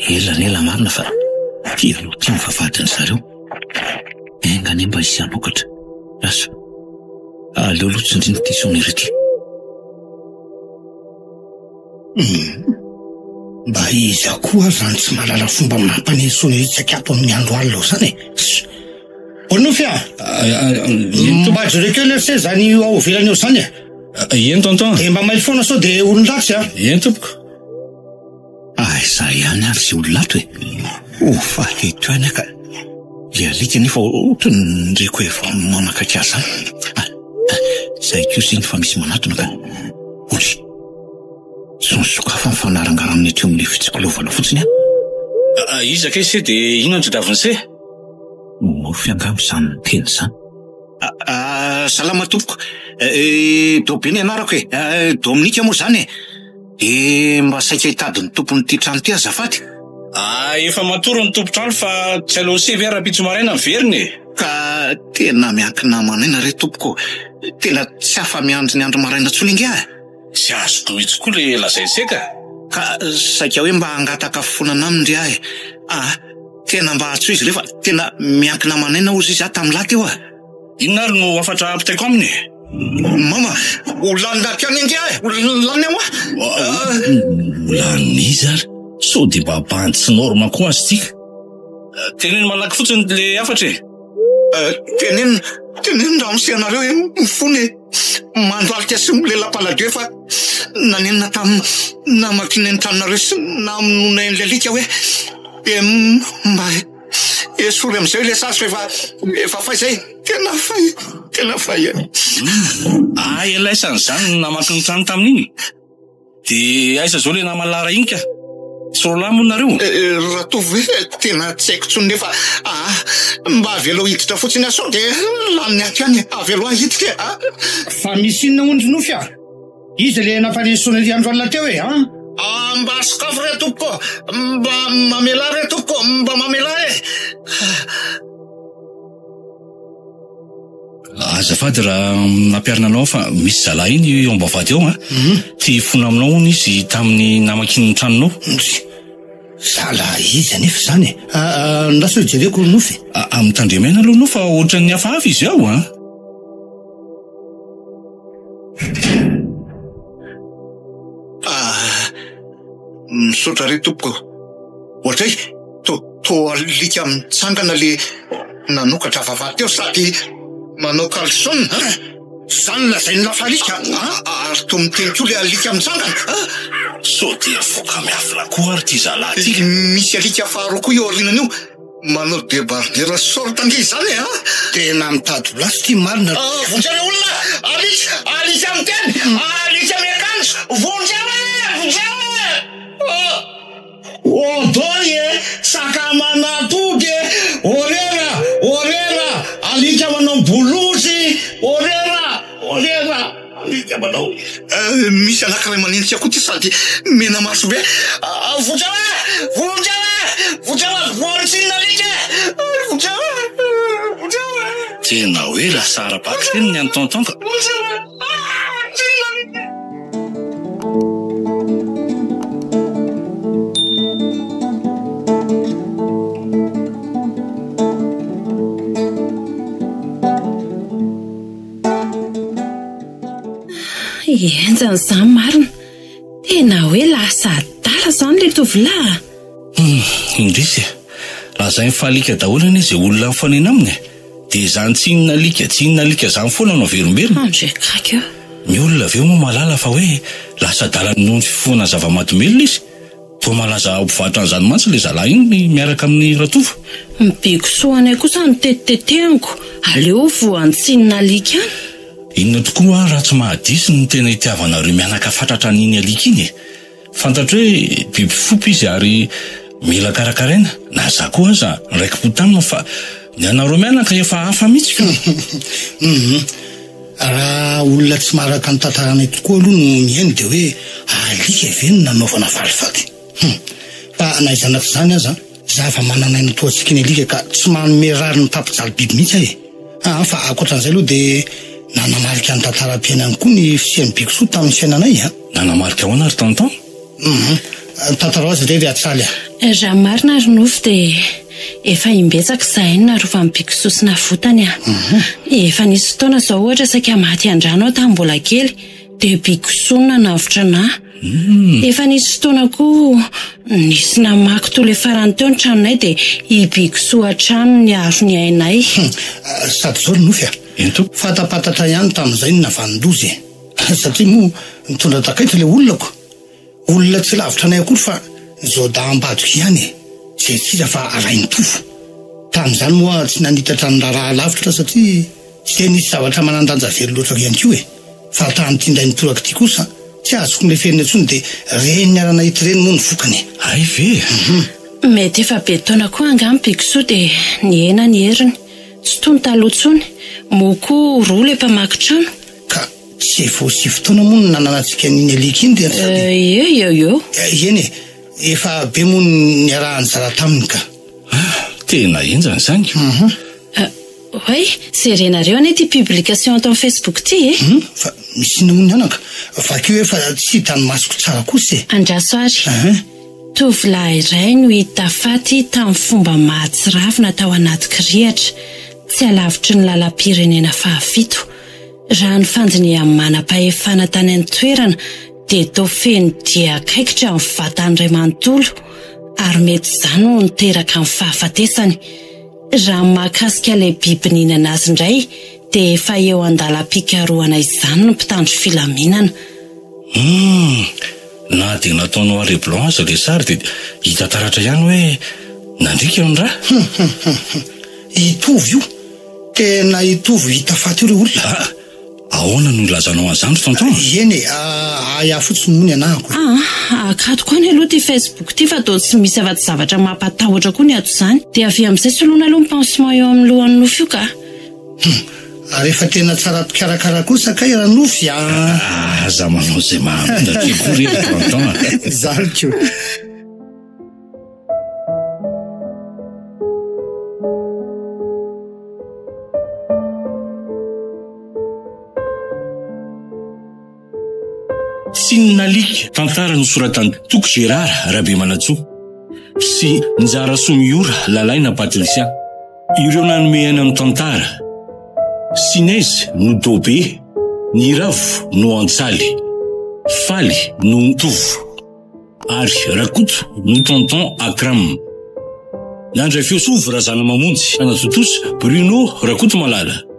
ela ny ela marina fa ity aloha ity ny vavahadin-dry zareo. Enga anie mba hisy hanokatra. Asa. Aleo aloha tsindrina ity sonnerie ity. Hmm. Mba iza koa ary zany tsy mahalala fomba mampaneno sonnerie tsy akato amin'ny andro alina ao zany e? Bonofy a! Mba jereo kely ry se zany ao ivelany ao zany e! Eny tonton. Dia mba mailo foana sao dia olon-dratsy a! Eny tompoko. Aiza ihany ary izay olona ato e? Ho faty eto ihany aho ka. Ilay alika nefa ohatran'ny reko efa manakaiky ahy izany. Ah, ah, izay kosa iny fa misy manatona ka. Ory. Tsy nisokafa ny fanarangaran'ny hatreo amin'ilay fitsikilovana fotsiny aho. Ah, iza kay se dia inona no tadiavin'i se? Nofy angamba izany niteny izany. Ah, salama tompoko. Eh, Dobe ny anarako e. Eh, Dominika moa izany e. Eh, mba saika hitady ny tompon'ity trano ity azafady. Ah, efa matory ny tompon-trano fa tsy aleo se ve rahampitso maraina miverina e? Ka tena miankina aman'aina re tompoko. Tena tsy afa-miandry ny andro maraina intsony ange aho. Tsy azoko mihitsy koa le lazain'i se ka. Ka saika hoe mba hangataka fifonana aminy ry ahy e. Ah, tena mba antsoy izy ireo fa tena miankina aman'aina hozy izy aho tamin'ny lahy teo ah. Inona ary no hafatra ampitaiko aminy e? Mama, ho lany daty any ange aho e! Ho lany aho ah! Ho lanin'iza ary? Sao dia mba bandy tsy norme koa azy ity ka? Teneno malaky fotsiny le hafatra e! Teneno, teneno ramose anareo e, mifona e! Mandohalika sy milela-paladio fa nanenina tamin'ny namakiana ny tranonareo sy namonoana an'ilay alika hoe dia mba esory amin'izay ilay sazy fa efa efa fay izay, tena fay, tena fay e! Hay elaisany izany no namaky ny trano tamin'iny? Dia aiza izao ilay naman'i Lara iny ka? Tsy roalahy moa nareo? Ratovo ve tena tsy haiko intsony nefa aa mba avelao hiditra fotsiny aho sao dia laniny ato ihany e! Avelao aho hiditra e! A! Fa misy inona hono ry Nofy a? Iza ilay nampandre sonnerie andro alina teo e? An? Ah, mba sokafy re tompoko! Mba mamelà re tompoko! Mba mamelà e! Azafady raha nampiharina anao fa misy zalahy iny eo ambavahady eo an. Mhm. Te hifona aminao hono izy tamin'ny namakiany ny tranonao. Zalahy iza anefa izany e? Ah, ah, Andraso jereko ry Nofy. Ah, ah, mitandremena aloha nao fa ohatran'ny hafahafa izy ao an. Ah, misaotra re tompoko. Ohatray, to toa alika mitsangana le nanokatra vava teo sady manao caleçon an! Zany lazain'i lafalika an! Ary toa miteny koa le alika mitsangana an! Sao dia voka miafina koa ary ity zalahy ity? Misy alika faharoa koa eo aorianany io, manao debardeur short ange izany e an! Tena mitady place ity marina. Vonjeo re olona! Alika! Alika miteny! Alika miakanjo! Vonjeo e! Vonjeo e! Odoy e! Saka manatody e! Orera! Orera! Alika manao bolozy! Orera! Orera! Alika manao. Misy anankiray manenjika koa ty sady mena maso be. Vonjeo e! Vonjeo e! Vonjeo e! Voantsinina alika e! Vonjeo e! Vonjeo e! Tena hoe lasa ara-bakiteny ny an'i Tonton ka. Vonjeo e! Voantsinina alika e! Henjana izany marina. Tena hoe lasa adala izany ilay tovolahy a. Hum, indrisy e. Lazain'i Falika daholo anie izay olona mifanena aminy e. Dia izany tsy inona alika, tsy inona alika izany foana no averimberina. Andre gaga eo. Ny olona avy eo moa mahalala fa hoe lasa adala noho ny fifohana zava-mahadomelina izy. Toa malaza ho mpivarotra an'izany mantsy ilay zalahy iny miaraka amin'i Ratovo. Ny bekisoa anay kosa no tetitetehako, aleo voantsinina alika any. Inona tokoa hoa raha tsy mahadiso no tena itiavanareo mianaka fatratra an'iny alika iny e? Fantatro hoe biby fompo izy ary mila karakaraina, na za koa aza niraiki-po taminy fa ny anareo mianaka efa hafa mihitsy ka. Hum. Raha olona tsy maharaka ny tantaranay tokoa aloha no mihaino dia hoe alika ve no nanaovana valifaty? Hum. Fa na izany na tsy izany aza, zava-manan'aina toa antsika ny alika ka tsy manome rariny mpampijaly biby mihitsy aho e. Aa fa ankoatran'izay aloha dia nanamarika ny tantaram-piainany koa ny fisian'i Bikosoa tamin'ny fiainanay a. Nanamarika ahoana ry tonton? Hum, tantarao azy re ry Atsaly a. Raha marina ry Nofy dia efa imbetsaka izahay no narovan'i Bikosoa sy navotany a. Efa nisy fotoana izao ohatra saika maty an-drano aho tamin'ny mbola kely dia Bikosoa no nanavotra anà. Efa nisy fotoana koa nisy namaky toa ilay farany teo ny tranonay dia i Bikosoa hatrany no niaro ny ainay. Sady izao ry Nofy a. Ento. Fatapatatra ihany tamin'izay ny navanon-doza e. Satria moa nitondra takaitra ilay olona ko. Olona tsy lavitra anay akory fa ny zaodahy ambadiko ihany e. Izay tsy iza fa Rainitovo. Tamin'izany moa tsy nanitatra ny raharaha lavitra satria tsy dia nisy zavatra manan-danja very loatra ihany koa e. Fa tamin'ity indray nitoraka ity kosa tsy azoko noleferina intsony dia ireny niara-nahita ireny moa ny vokany e. Hay ve e! Mety efa be taona koa angamba i Kisoa dia nihena ny heriny. Tsy toy ny taloha intsony. Moa koa roa ilay mpamaky trano. Ka tsy vao sivy taona moa no nananantsika an'iny alika iny ry Antsaly e? Ie, eo eo. Eny e, efa be moa ny niarahan'ny zalahy taminy ka. Ah, tena henjana izany. Oay, jerenareo anie ity publication ato amin'ny Facebook ity e! Hum, fa misy inona moa ny anaka? Vakio hoe fa tsy hitan'ny masoko tsara kosa e! Andraso ary. Tovolahy iray no hita faty tamin'ny fomba mahatsiravina tao anaty kirihatra, tsy alavitry ny lalam-pirenena fahafito. Raha ny fandinihan'ny manam-pahefana tany an-toerana dia toa feno dia akaikitra ny vatany iray manontolo ary mety izany no niteraka ny fahafatesany. Raha ny mahakasika ilay biby nihinana azy indray dia efa eo an-dalam-pikarohana izany ny mpitandro filaminana. Humm! Na dia natao noir et blanc aza ilay sary dia hita taratra ihany hoe nandriaka ny ra. Hum hum hum hum! Hitovy io! Tena hitovy hita faty io ry olona. Ah! Ahoana no ilazanao an'izany ry tonton? Eny e, ahy ahy fotsiny moa ny anahako e. Aa, akatoko any aloha ity Facebook ity fa toa tsy misy afa-tsy zavatra mampatahotra koa ny ato izany. Dia avy amin'izay soloina aloha ny pansement eo amin'ny lohan'i Nofy io ka. Hum, ary efa tena tsara mpikarakara kosa kay Ranofy a! Aza manao izay mahamitaka eo koa re ry tonton a! Izany ko. Tsinon'alika, tantara nosoratan'i Toky Gérard Rabemanantsoa sy Njara Somiora Lalaina Patricia. Ireo nanome aina ny tantara. Sinez no Dobe, Niravo no Antsaly, Faly no Tovo ary Rakoto no Tonton Akram. Nandray feo Soa Razanamamonjy, Anatontosa Bruno Rakotomalala.